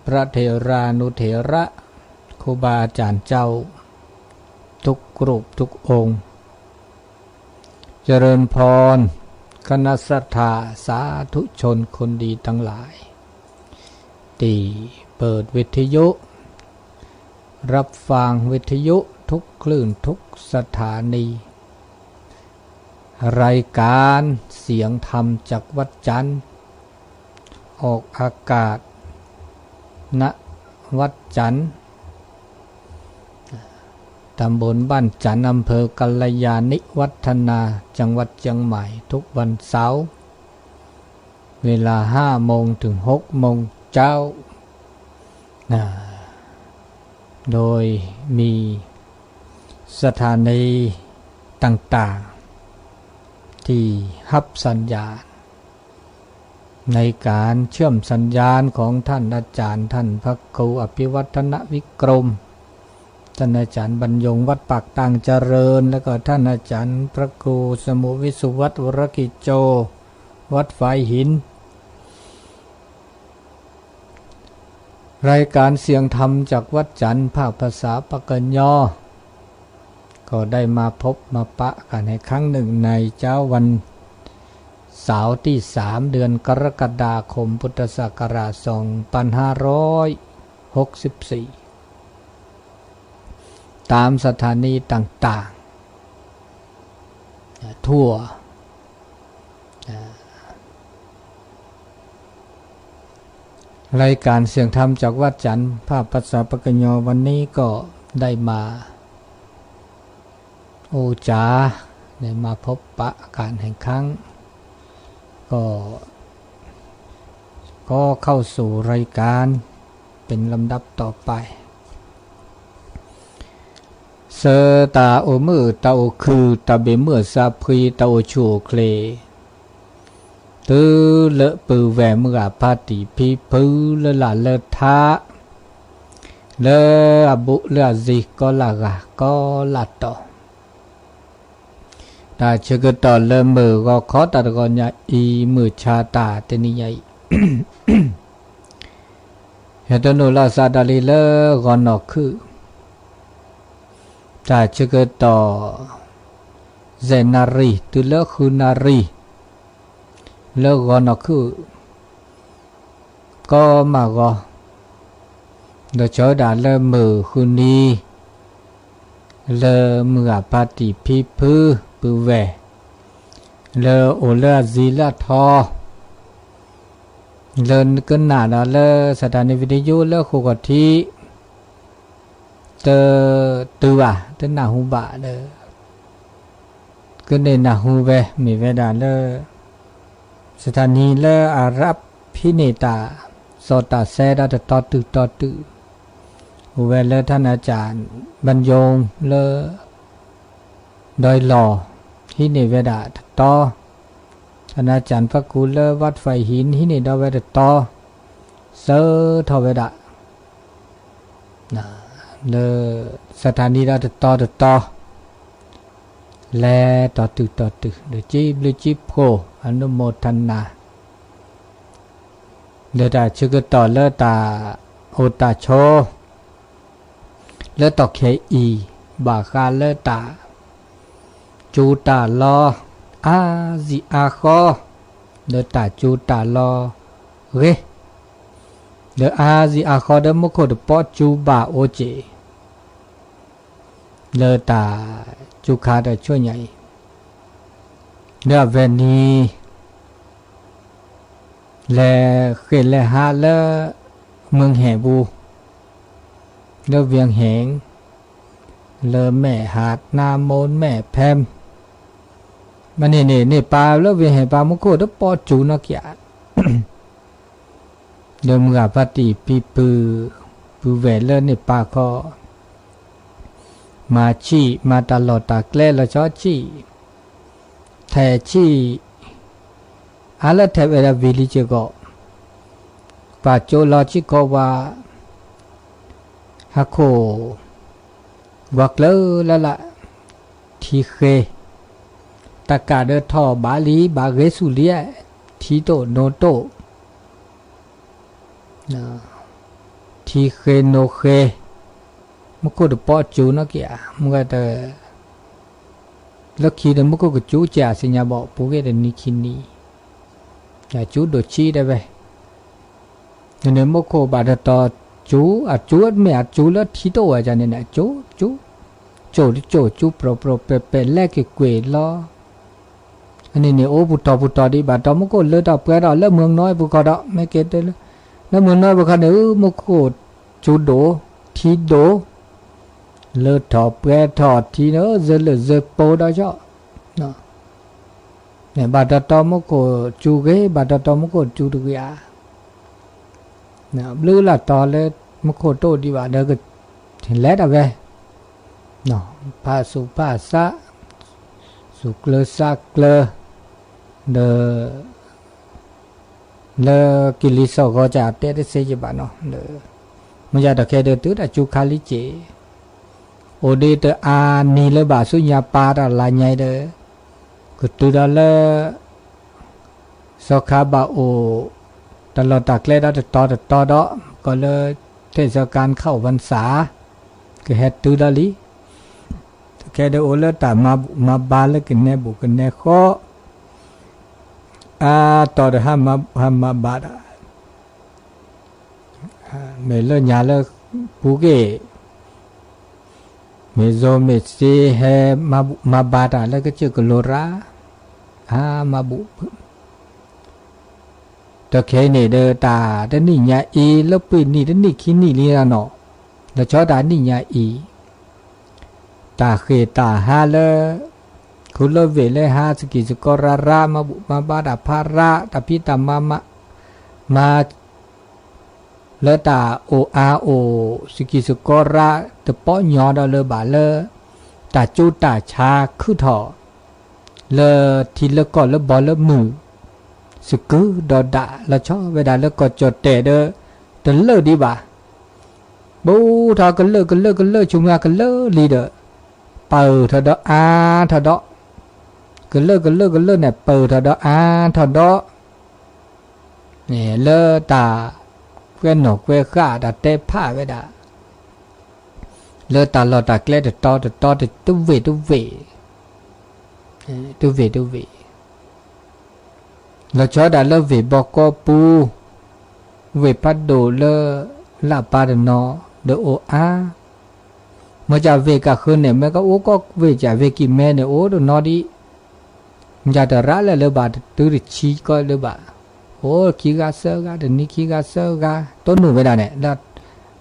พระเถรานุเถระ ครูบาอาจารย์เจ้า ทุกรูปทุกองค์ เจริญพร คณะศรัทธาสาธุชนคนดีทั้งหลาย ที่เปิดวิทยุ รับฟังวิทยุทุกคลื่นทุกสถานี รายการเสียงธรรมจากวัดจันทร์ ออกอากาศ ณ วัดจันทร์ ตำบลบ้านจันทร์ อำเภอกัลยาณิวัฒนา จังหวัดเชียงใหม่ ทุกวันเสาร์ เวลาห้าโมงถึงหกโมงเช้า นะ โดยมีสถานีต่างๆ ที่รับสัญญาณ ในการเชื่อมสัญญาณของท่านอาจารย์ ท่านพระครูอภิวัฒนวิกรม ท่านอาจารย์บรรยง วัดปากตางเจริญ แล้วก็ท่านอาจารย์พระครูสมุวิสุวัฒน์ วรกิจโจ วัดฝายหิน รายการเสียงธรรมจากวัดจันทร์ ภาคภาษาปากกยอ ก็ได้มาพบมาปะกันอีกครั้งหนึ่งในเช้าวันเสาร์ที่สาม เดือนกรกฎาคม พุทธศักราช สองพันห้าร้อยหกสิบสี่ ตามสถานีต่างๆ ทั่ว รายการเสียงธรรมจากวัดจันทร์ ภาคภาษาปากกยอ วันนี้ก็ได้มา โอจา ได้มาพบปะกันอีกครั้ง ก็ ก็เข้าสู่รายการเป็นลำดับต่อไป ဆၢတၢ်အိၣ်မုာ်တၢ်အိၣ်ခုၣ် တၢ်ဘၣ်မုာ်စၢ်ဖှံ တၢ်အိၣ်ဆူၣ်အိၣ်ချ့ တုၤလၢပုၢ်ဝဲၢ်မုၢ်ဂၤဖါတံၢ်ဖံဖု လၢလၢ်လၢထါ လၢအဘူးလၢအစံၤ ကီလၢဂၤကီလၢတီၤ တၢ်ဆၢကတီၢ်လၢမုၢ်ဂီၤခီတၢ်တဂီၤညါအံၤ မုၢ်ဆါတၢ်တနံၤညါအံၤ ဟဲတနုာ်လီၤစးဒီးလံလၢဂီၤနီၢ်ခုၣ် တၢ်ဆၢကတီၢ် စဲးနၣ်ရံၣ် တုၤလၢဃုနၣ်ရံၣ် လၢဂီၤနီၢ်ခုၣ် ကီမးဂီၤ ဒီးဆၢဒၣ်လၢမုၢ်ဃုနံၤ လၢမုၢ်ဂၤဖါတံၢ်ဖံဖု ပုၢ်ဝဲၢ် လၢအိၣ်လၢအစံၤလၢအထီ လၢကနၣ်ဒီးလၢ สถานีวิทยุ လၢဃိာ်ခီၣ်ထံး တတုၤဘၣ် တနၢ်ဟူဘၣ်ဒီး ကန့ၢ်နၢ်ဟူဝဲ မ့ၢ်ဝဲဒၣ်လၢ สถานี လၢအရးဖံးန့ၢ်တၢ် စီၤတၢ်ဆဲဒီးတတီတုၤတီတုၤ အိၣ်ဝဲလၢ ท่านอาจารย์บรรยง လၢ ဒွဲၣ်လီၢ် ဟံးန့ၢ်ဝဲဒၣ်တတီ ท่านอาจารย์พระครู လၢ วัดฝายหิน ဟံးန့ၢ်ဒီးဝဲတတီ ဆၢထီၣ်ဝဲဒၣ် လၢ สถานี ဒီးတတီတတီ လဲၤတီၤတုၤတီၤတုၤ ဒီးစံးဘျုးစံးဖှိၣ် อนุโมทนา ဒီးတၢ်ဆၢကတီၢ်လၢတၢ်အိၣ်တၢ်ဆိး လၢတီၢ်ခဲအံၤ ဘၣ်ဃးလၢတၢ် စူၤတၢ်လီ အါစံာ်အါဃီ ဒီးတၢ်စူၤတၢ်လီဂ့ၤ ဒီးအါစံာ်အါဃီဒီးမူခိၣ်တပီၢ်စူၤဘၣ်အိၣ်က့ၤ လၢတၢ်စူၤခါတၢ်ဆိၣ်ညါအံၤ ဒီးအဝဲန့ၣ် လဲၤဃ့ၢ်လဲၤဟးလၢ เมืองแหงပူၤ လၢ เวียงแหง လၢမဲၢ်ဟး น้ำมนต์ မဲၢ်ဖဲ မ့ၢ်န့ၣ်န့ၣ် န့ၢ်ပၢ်လၢ เวียงแหง ပၢ်မူခိၣ်တပီၢ်စူၤနီၢ်ကီၢ် ဒီးမုၢ်ဂၤဖါတံၢ်ဖံဖု ပုၢ်ဝဲၢ်လၢန့ၢ်ပၢ်ခီ မၤဆံၣ် မၤတၢ်လီၢ်တၢ်ကျဲလီၤဆီဆံၣ် ထဲးဆံၣ် အါလၢထဲးဝဲဒၣ်ဝံၤလံစ့ၢ်ကီး ပာ်ကၠိလီၤဆံၣ်ခီဝါ ဟီၣ်ခိၣ် ကွၢ်ကျၢၤလၢ်လၢ် ထံဃ့ တၢ်ကးဒီးထီၣ်ဘၣ်လံ ဘၣ်ဂ့ၤဆူၣ်လံ ထံတိၣ်နိတိၣ် န ခံဃ့နိဃ့, မူခိၣ်တပီၣ်အစူနီၣ်က့ၤဧါ, မ့ၢ်ဝဲတ လၢခံန့ၣ် မူခိၣ်ကစူကဲးအသ့ၣ်ညါဘၣ် ပူၤကွံာ်တနံၤခံနံၤ, စူဒိၣ်ဆံးတဲဝဲ, န့ၣ်မူခိၣ်ဘၣ်တတီၤစူ, အစူမ့ၢ်အစူလၢထံတအိၣ်ဝဲဒၣ်န့ၣ်န့ၣ် အစူ, စူ, စူတစူ စူပြိးပြိးပဲာ်ပဲာ် လဲၤက့ၤကွံာ်လီၤ. အန့ၣ်န့ၣ် အိၣ်ပူၤတီၤပူၤတီၤဒံး ဘၣ်တီၤမူခိၣ်လၢထီၣ်ပှဲၤထီၣ်လၢမုၢ်နီၢ်ပူၤခီဒီး မ့ၢ်က့ၤတလၢ လၢမုၢ်နီၢ်ပူၤခီန့ၣ် မူခိၣ်စူဒိၣ်, ထံဒိၣ်, လၢထီၣ်ပှဲၤထီၣ်ထံန့ၣ် စၢလၢစၢပိဒီးယီၤ, ဘၣ်တီၤတီၤမူခိၣ်စူဂ့ၤ ဘၣ်တီၤတီၤမူခိၣ်စူတဂ့ၤဧါ, ဘျုးလၢတီၤလၢမူခိၣ်တအိၣ်ဒံးဘၣ်ဒီး ကလဲၤဒၣ်ဝဲ ဖးဆူးဖးဆး, ဆူးကျၢၤဆးကျၢၤ, ဒီး လၢကလံၤစိးဂီၤကတဲတသ့ကဘၣ်နီၤ, မ့ၢ်ယၤတခဲဒီးတုၤတၢ်စူခါလံက့ၤ, အိၣ်ဒံးတအါနံၤလၢဘၣ်ဆူညါပၢ်တၢ်လါညါဒီး, ကတုၤဒီးလၢ စီၤခါဘၣ်အိၣ် တၢ်လီၢ်တၢ်ကျဲဒီးတတီၤတတီၤဒီး ကီးလၢ ထဲစီၤကါနခးအိၣ်ပၢ်နသး ကဟဲတုၤဒီးလံ, တခဲဒီးအိၣ်လၢတၢ်မၤဘူၣ်မၤဘါလၢကနဲဘူးကနဲဃီ, အါတီၤဒီးဟးမၤဘူၣ်ဟးမၤဘါတၢ် မ့ၢ်လၢညါလၢပူၤက့ၤ, မ့ၢ်စိၤမ့ၢ်စ့ဟဲမၤဘူၣ်မၤဘါတၢ်လၢကစၢၢ်ကလိၤရၣ်, ဟးမၤဘူၣ် တခဲအံၤန့ၣ်ဒီး တၢ်တနံၣ်ညါအံၤ လၢပှဲၤနံၣ်တနံၣ်ခံနံၣ်လံနီၤ, လီၤဆီဒၣ်တၢ်နံၣ်ညါအံၤ, တၢ်ဃ့ၢ်တၢ်ဟါလၢ ခူလၢဝ့ၢ်လၢဟါ စကံၢ်စကီရၣ်ရၣ် မၤဘူၣ်မၤဘါတၢ်ဖးရၣ် တၢ်ဖံးတၢ်မၤ မၤ လၢတၢ်အိၣ်အါအိၣ် စကံၢ်စကီရၣ် တပီညီဒီးလၢဘၣ်လၢ တၢ်ကၠိတၢ်ဆါခုၣ်ထီၣ် လၢထံလၢကီၢ်လၢဘီလၢမုၢ် စကုၤဒီးဒၣ် လီၤဆီဝဲဒၣ်လၢကီၢ်ကၠီၣ်တဲၣ်ဒီး တလၢာ်ဒံးဘၣ်. ဘူးထီၣ်ကလၢာ်ကလၢာ်ကလၢာ် ဆိကမိၣ်ကလၢာ်လံဒီး ပၢၢ်ထီၣ်ဒီးအါထီၣ်ဒီး ကလၢာ်ကလၢာ်ကလၢာ်န့ၣ် ပၢၢ်ထီၣ်ဒီးအါထီၣ်ဒီး လၢတၢ်ကွဲနီၣ်ကွဲဃာ်တၢ်တဲဖးဝဲဒၣ် လၢတၢ်လီၢ်တၢ်ကျဲတတီၤတတီၤ တဝ့ၢ်တဝ့ၢ် တဝ့ၢ်တဝ့ၢ် လီၤဆီဒၣ်လၢဝ့ၢ်ဘီကီပူၤ ဝ့ၢ်ဖးဒိၣ်လၢ လၢ်ပၢ်တနီၤ ဒီးအိၣ်အါ မ့ၢ်ကၢ်ဝ့ၢ်ကၢ်ဃၢၤန့ၣ် မ့ၢ်ကအိၣ်ကီၢ်ဝ့ၢ်ကၢ်ဝ့ၢ်ကံၢ်မဲန့ၣ် အိၣ်တနီၤဒံး မ့ၢ်ကၢ်တရၣ်လၢ်လၢဘၣ်တတုၤတဆံကီၢ်လၢၤဘၣ် အိၣ်ခံဂၤသၢဂၤ တနံၤခံဂၤသၢဂၤ တိၢ်နီၣ်ဝဲဒၣ်န့ၣ် လၢ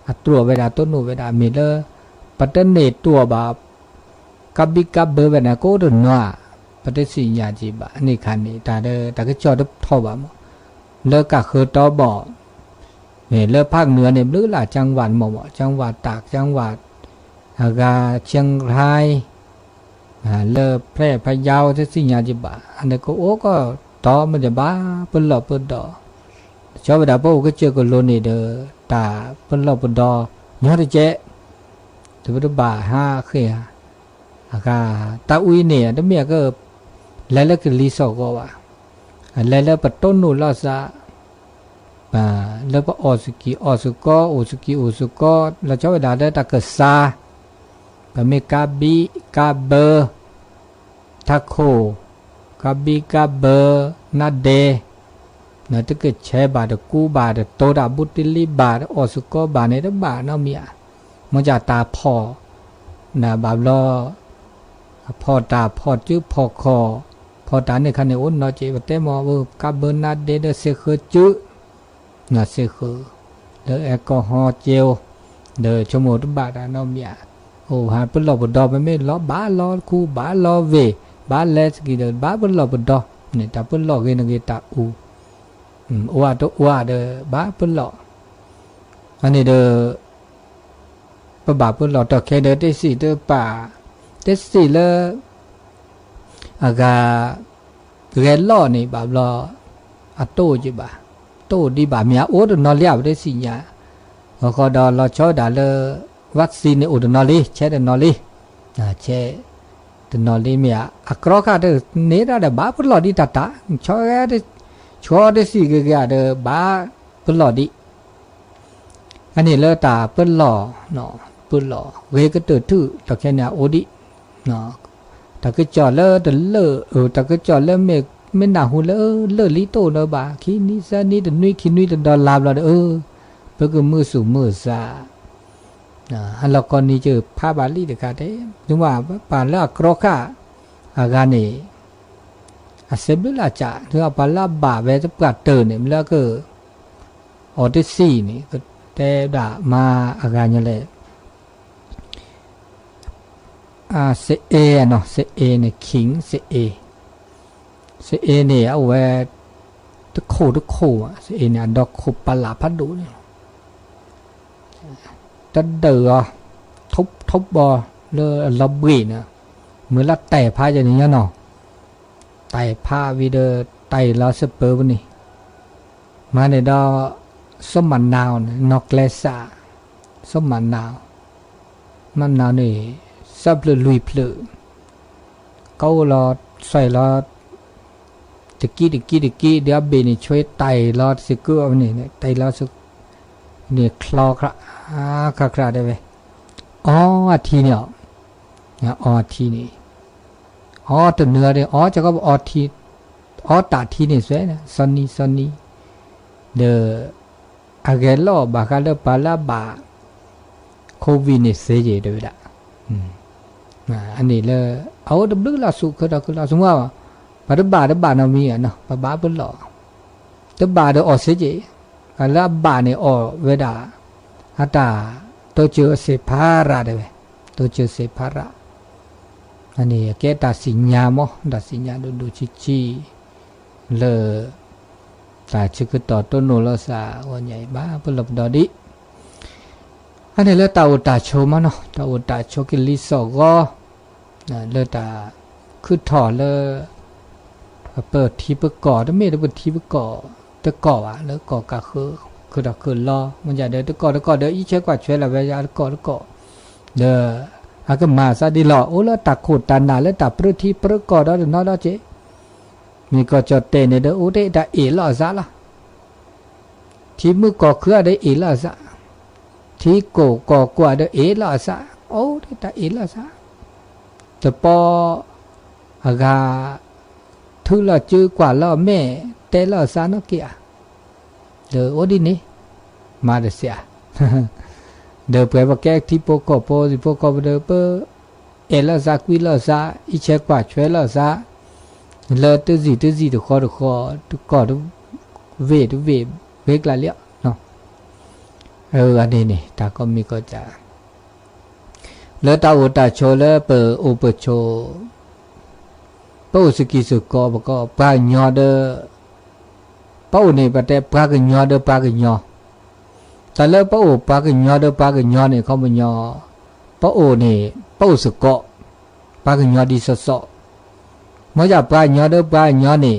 အတြီဝဲဒၣ် တိၢ်နီၣ်ဝဲဒၣ် မ့ၢ်လၢ ပတန့ၢ်တြီဘၣ် ကးဘံကးဘၢဝဲန့ၣ် ကအိၣ်တနီၤ ပတသ့ၣ်ညါက့ၤဘၣ် န့ၣ်ခါန့ၣ် တၢ်ဒီးတၢ်ကစီၣ်တထီၣ်ဘၣ်မး လၢကၢ်ဃၢၤတီဘီၣ် မ့ၢ်လၢဖးကနုာ်န့ၣ် ဘျုးလၢ်ကၠၢင်းဝၣ်မးမး ကၠၢင်းဝၣ်တၢ် ကၠၢင်းဝၣ် အဂၤ ကၠၢင်းရၢၢ် လၢဖဲဖယါတသ့ၣ်ညါက့ၤဘၣ် အန့ၣ်ကအိၣ်ကီၢ်တီမ့ၢ်တဘၣ် ပလီၢ်ပဒီး ကၠီဝဲဒၣ်ပအိၣ်ကစၢၢ်ကလိၤန့ၣ်ဒီး တၢ်ပလီၢ်ပဒီ ညီတကဲး တပတဘၣ်ဟးဃ့ၢ် အဂၤ တၢ်အူအံၤန့ၣ် တမ့ၢ်အက လဲၤလၢကလံၤစိးဂီၤဘၣ် လဲၤလၢပတိၢ်နီၣ်လီၤသး လၢပအီၣ်စကံးအီၣ်စကီ အိၣ်စကံးအိၣ်စကီ လီၤဆီဝဲဒၣ်လၢတၢ်ကစၢ် ပမ့ၢ်ကးဘံကးဘၢ ထးခိၣ် ကးဘံကးဘၢ နါဒဲ နတကဆဲးဘၣ်တကူဘၣ်တတိၤတၢ်ဘူးတလံဘၣ် တအီၣ်စကီဘၣ်န့ၣ်တဘၣ်နီတမံၤဧါ မ့ၢ်ကၢ်တၢ်ဖီၣ် နဘၣ်ဘျီ အဖီၣ်တၢ်ဖီၣ်စုဖီၣ်ခီၣ် ဖီၣ်တၢ်န့ၣ်ခါန့ၣ် အိၣ်နီၤက့ၤ ပတဲမ့ၢ် ကးဘၢနါဒဲဒီးသ့ၣ်ဃၢစု နသ့ၣ်ဃၢ လၢအဲကီၢ်ဟီက့ၤအိၣ် ဒီးဆိကမိၣ်တဘၣ်တၢ်နီတမံၤဧါ အိၣ်ဟးပလီၢ်ပဒီ ပမ့ၢ်လီၤဘၣ်လီၤခူ ဘၣ်လီၤဝ့ၢ် ဘၣ်လဲၤစကံးဒီး ဘၣ်ပလီၢ်ပဒီ န့ၣ် တၢ်ပလီၢ်ဂ့ၤနဂ့ၤတၢ်အူ အိၣ်အါတအိၣ်အါဒီး ဘၣ်ပလီၢ် အန့ၣ်ဒီး ပဘၣ်ပလီၢ်တီၢ်ခဲဒီး တစံးတပာ် တစံးလၢ အဂၤ ဂဲၤလီၢ်န့ၣ် ဘၣ်ဘျီ အတအိၣ်က့ၤဘၣ် တအိၣ်ဒံးဘၣ် မ့ၢ်အအိၣ်တနီၤလံ ပတသ့ၣ်ညါ အဃိဒီးလီၤဆီဒၣ်လၢ vaccine န့ၣ် အိၣ်တနီၤလံ ဆဲးတနီၤလံ ဆဲး တနီၤလံမ့ၢ်ဧါ အကြီခါတန့ၢ်ဒၣ်ဒီး ဘၣ်ပလီၢ်ဒံးတၢ်တၢ် ဆီဂဲၤ ဆီတစံးဂ့ၤဂ့ၤဒီး ဘၣ်ပလီၢ်ဒံး အန့ၣ်လၢတၢ်ပလီၢ်, ပလီၢ်ဂ့ၤကတၢၢ်ထူၣ် ဒီးခဲန့ၣ်အအိၣ်ဒံး, တၢ်ကစီၣ်လၢတလၢာ်, တၢ်ကစီၣ်လၢမ့ၢ်, မ့ၢ်နၢ်ဟူလၢ လၢာ်လံတအိၣ်နီဘၣ်, ခံနွံသၢနွံတနွံခံနွံတဒီလါဘျီဒီး အၢ ပကမုာ်သူၣ်မုာ်သး အလီၢ်ကီၢ်နံၤကဖးဘၣ်လံတခါတဲ, သုမ့ၢ်ပှၤလၢအကြီဃာ်အဂၤန့ၣ်, အစဲဘျုးလၢအကး, သုပှၤလၢအဘၣ်ဝဲတပှၢ်တၢၢ်န့ၣ် မ့ၢ်လၢက အီၤတဆံန့ၣ် တဲဒၣ်မၤအဂၤညါလဲၣ်, စအ့နီၤ, စအ့န့ၣ် King စအ့, စအ့န့ၣ် အအိၣ်ဝဲ တခိၣ်တခိၣ်, စအ့န့ၣ် အဒီခိၣ်ပလၢ်ဖးဒိၣ်န့ၣ် တဒၢးအီၤ, ထိးထိးဘီလၢအလီၤဘှံးန့ၣ်, မ့ၢ်လၢတဲာ်ဖးယဲန့ၣ်ညါနီၤ, တဲာ်ဖးဝံၤဒီး တဲာ်လီၤစပၢၤပူၤန့ၣ်, မၤန့ၣ်ဒီး စီၤမၤနၤန့ၣ် နီၢ်ကျဲစး, စီၤမၤနၤ, မၤနၤန့ၣ် စၢဖျၢၣ်လွံၢ်ဖျၢၣ် ကအိၣ်လီၤ ဆွဲလီၤ တကံတကံတကံ ဒီးအဘ့ၣ်န့ၣ် ဆွဲတဲာ်လီၤစ့ၢ်ကီးန့ၣ်, တဲာ်လီၤစ့ၢ်ကီးန့ၣ် ချီခရး, ခရးခရးတဲဝဲ, အီအထံန့ၣ်အီၤ, အီအထံန့ၣ်, အီတနၢၤန့ၣ် အီကီး အီတၢ်ထံန့ၣ်စွဲ, စီၤနံၤ စီၤနံၤ, ဒီး အဂဲၤလီၤဘၣ်ဃးလၢပှၤလၢအဘၣ် COVID န့ၣ်သ့က့ၤတဲဝဲဒၣ်, အန့ၣ်လၢ အအိၣ်တဘျုးလီၤဆူၣ် ခုဒီးခုလီၤဆူၣ်မး, ပှၤတဘၣ်တဘၣ်နီတမံၤနီၤ ပဘၣ်ပလီၢ်, တဘၣ်ဒီးအီၣ်သ့က့ၤ, ပှၤလၢအဘၣ်န့ၣ်အီၣ်ဝဲဒၣ် အတၢ် တိစၢၤစ့ဖးရၣ်တဲဝဲ, တိစၢၤစ့ဖးရၣ်, အန့ၣ်ကဲတၢ်စံၣ်ညါမး တၢ်စံၣ်ညါဒိၣ်ဒိၣ်ဆံးဆံး လၢ တၢ်ဆၢကတီၢ်တိၢ်နီၣ်လိာ်သးအဂီၢ်ညါအံၤ ဘၣ်ပလီၢ်ပဒီဒံး, အန့ၣ်လၢတၢ်အိၣ်တၢ်ဆိးမးနီၤ တၢ်အိၣ်တၢ်ဆိးကလံၤစိးဂီၤ, လၢတၢ်ခုၣ်ထီၣ်လၢ ပထံပကီၢ် တမ့ၢ်လၢပထံပကီၢ် တကီၢ်ဘၣ် လၢကီၢ်ကးဃၢ ခုၣ်ထီၣ်ခုၣ်လီၤ မ့ၢ်ဒၣ်ဒီးတကီၢ်တကီၢ်ဒီး အံးဆဲးကွၢ်ဆှဲလီၤဝဲယါတကီၢ်တကီၢ်, ဒီး အကမၤသးဒ်လီၤ အိၣ်လၢတၢ်ခိၣ်တၢ်နၢ်လၢတၢ်ပြၢထံပြၢကီၢ်ဒီးတနီၤဒီးက့ၤ, မ့ၢ်ကီၢ်ကၠီၣ်တဲာ်န့ၣ်ဒီး အိၣ်တ့ၢ်တၢ်အ့ၣ်လိာ်အသးလီၤ ထံမုၢ်ကီၢ်ခုၣ်အဒီးအ့ၣ်လိာ်အသး, ထံကိၢ်ကီၢ်ကွၢ်ဒီးအ့ၣ်လိာ်အသး, အိၣ်တ့ၢ်တၢ်အ့ၣ်လိာ်အသး, တပီ အဂၤ ထုးလိာ်စုကွၢ်လိာ်မဲာ် တဲလိာ်အသးနီၢ်က့ၤဧါ, ဒီးအိၣ်ဒ်န့ၣ် မၤတစဲးဧါ ဒီးပှဲၤပကဲထံဖိကီၢ်ဖိ ထံဖိကီၢ်ဖိဒီး ပ အဲၣ်လိာ်သးကွံလိာ်သး အံးဆဲးကွၢ်ဆှဲလိာ်သး လၢတစံၣ်တစံၣ်တဃီတဃီ တကီၢ်တဝ့ၢ်တဝ့ၢ် ဂ့ၤကျါလံ, အန့ၣ်န့ၣ် တၢ်ကီမံၤကီၢ်စဲၣ် လၢတၢ်အိၣ်တၢ်ဆိးလၢပအိၣ်ပဆိး ပအိၣ်စကံးစကီး ပကီး ပှၤကညီဒီး ပအိၣ်န့ၣ် ပတဲပှၤကညီဒီးပှၤကညီ, တၢ်လၢပအိၣ်ပှၤကညီဒီးပှၤကညီန့ၣ် ခီပညီ ပအိၣ်န့ၣ် ပအိၣ်စကီး ပှၤကညီဒ်သိးသိး, မ့ၢ်ယပှၤကညီဒီးပှၤကညီန့ၣ်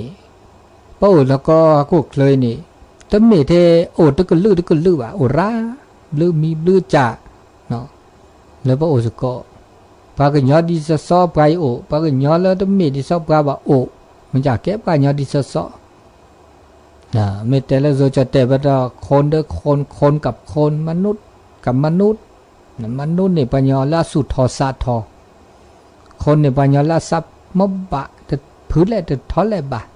ပအိၣ်လၢကီၢ်ဟီၣ်ခိၣ်ချၢအံၤန့ၣ် တမ့ၢ်ထဲအိၣ်တကလုာ်တကလုာ်ဘၣ် အိၣ်ရၣ် ဘျုးမံဘျုးကၠး လၢပအိၣ်စကီး, ပှၤကညီဒ်သိးသိးပှၤအံၤအိၣ်, ပှၤကညီလၢတမ့ၢ်ဒ်သိးပှၤဘၣ်အိၣ်, မ့ၢ်ကဲပှၤကညီဒ်သိးသိး, မ့ၢ်တဲလၢ ကၠီၣ်တဲာ် ပတီၢ် คน ဒီး คน คน กับ คน มนุษย์ กับ มนุษย์, မနုၤန့ၣ် ပှၤကညီလၢအသူၣ်ထီၣ်သးထီၣ်, คน န့ၣ် ပှၤကညီလၢအသးမ့ၢ်ဘၣ် တဖုလဲၣ်တထီလဲၣ်ဘၣ်,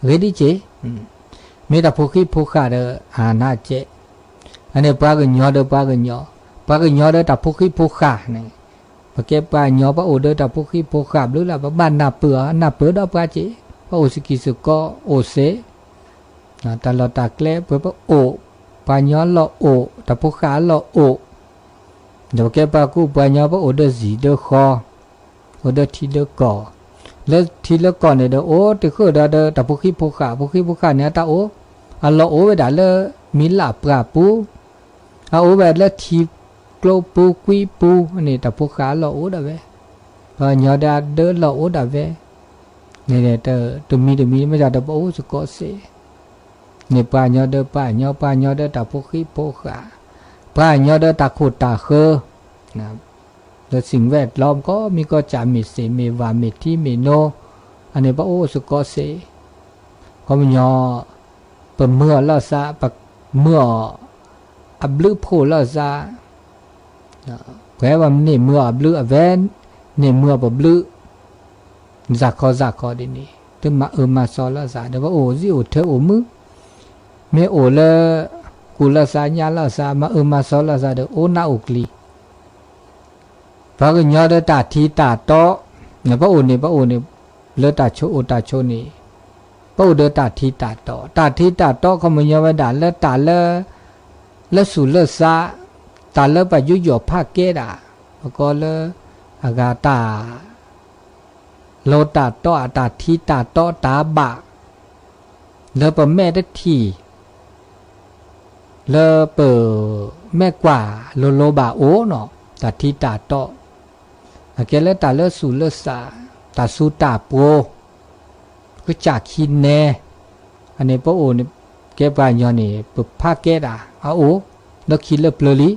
ဂ့ၤဒ်က့ၤ မ့ၢ်တၢ်ဖိဃံဖိဃာ်ဒီး အနးကဲး, အန့ၣ် ပှၤကညီဒီးပှၤကညီ, ပှၤကညီဒီးတၢ်ဖိဃံဖိဃာ်န့ၣ်, ပကဲပှၤကညီ ပအိၣ်ဒီးတၢ်ဖိဃံဖိဃာ်ဘျုးလၢ ပဘၣ်နၢ်ပၢၢ်အီၤ နၢ်ပၢၢ်ဒီးပှၤက့ၤ, ပအိၣ်စကံးစကီး အိၣ်စ့ တၢ်လီၢ်တၢ်ကျဲ ပှဲၤပအိၣ်, ပှၤကညီလီၤအိၣ်, တၢ်ဖိဃာ်လီၤအိၣ်, ဒီးပကဲပှၤကူပှၤကညီ ပအိၣ်ဒီးစံၣ်ဒီးဃီ, အိၣ်ဒီးထံဒီးကီၢ်, လၢထံလၢကီၢ်န့ၣ်ဒီး အိၣ်တဃုာ်ဒီး ဒီးတၢ်ဖိဃံဖိဃာ်, ဖိဃံဖိဃာ်န့ၣ် အတၢ်အိၣ်, အလီၢ်အိၣ်ဝဲဒၣ်လၢ မံၤလၢ်ပှၢ်ပူၤ, အအိၣ်ဝဲလၢထံကျိပူၤကွံပူၤန့ၣ် တၢ်ဖိဃာ်အလီၢ်အိၣ်ဒၣ်ဝဲ, ပှၤကညီဒီးအဒၢလီၢ်အိၣ်ဒၣ်ဝဲ, န့ၣ် တမံၤတမံၤ မ့ၢ်ဒၣ်ဒီးပအိၣ်စကီးစ့ၢ်, န့ၣ် ပှၤကညီဒီးပှၤကညီ, ပှၤကညီဒီးတၢ်ဖိဃံဖိဃာ်, ပှၤကညီဒီးတၢ်ခိၣ်တၢ်ဃၢၤ, လၢ สิ่งแวดล้อม ကီမံၤကီၢ်စဲၣ် မ့ၢ်စ့ၣ်မ့ၢ်ဝၣ် မ့ၢ်ထံမ့ၢ်နိ, အန့ၣ် ပအိၣ်စကီးစ့ၢ်, ခီပညီ ပမုာ်အီၤလိာ်သး, ပမုာ်အီၤ အဘျုးဖှိၣ်လီၤစး, ပှၤဝဲန့ၣ်မုာ်အီၤအဘျုး အဝဲန့ၣ်မုာ်အီၤပဘျုး, စးခီစးခီဒ်န့ၣ် တမၤအၢမၤစီလီၤစးဒီး ပအိၣ်စံၣ်အိၣ်ထွဲအိၣ်မုာ်, မ့ၢ်အိၣ်လၢ ကူၣ်လီၤစးညါလီၤစး မၤအၢမၤစီလီၤစးဒီး အိၣ်နၢ်အိၣ်ကျံၤ ပှၤကညီဒီးတၢ်ထံတၢ်တီ, ပအိၣ်န့ၣ် ပအိၣ်န့ၣ် လၢတၢ်ဆိးအိၣ်တၢ်ဆိးန့ၣ်, ပအိၣ်ဒီးတၢ်ထံတၢ်တီ, တၢ်ထံတၢ်တီခီပညီဝဲဒၣ်လၢတၢ်လၢ လၢဆူးလၢစး, တၢ်လၢပယူးယီၣ်ဖးကဲဒၣ်, ပကိးလၢ အဂၤတၢ် လီၤတၢ်တီအတၢ်ထံတၢ်တီတၢ်ဘၣ်, လၢပမဲာ်တထံၣ် လၢပမဲာ်ကွၢ်လိၤလိၤဘၣ်အိၣ်နီၤ, တၢ်ထံတၢ်တီ, အကဲလၢတၢ်လၢဆူးလၢစး, တၢ်ဆူးတၢ်ပှိၤ, ကစၢ်ခံနဲ, အန့ၣ်ပအိၣ်န့ၣ် ကဲပှၤကညီန့ၣ် ပဖးကဲဒၣ်အအိၣ်, လၢခံလၢပျၢၤလံ,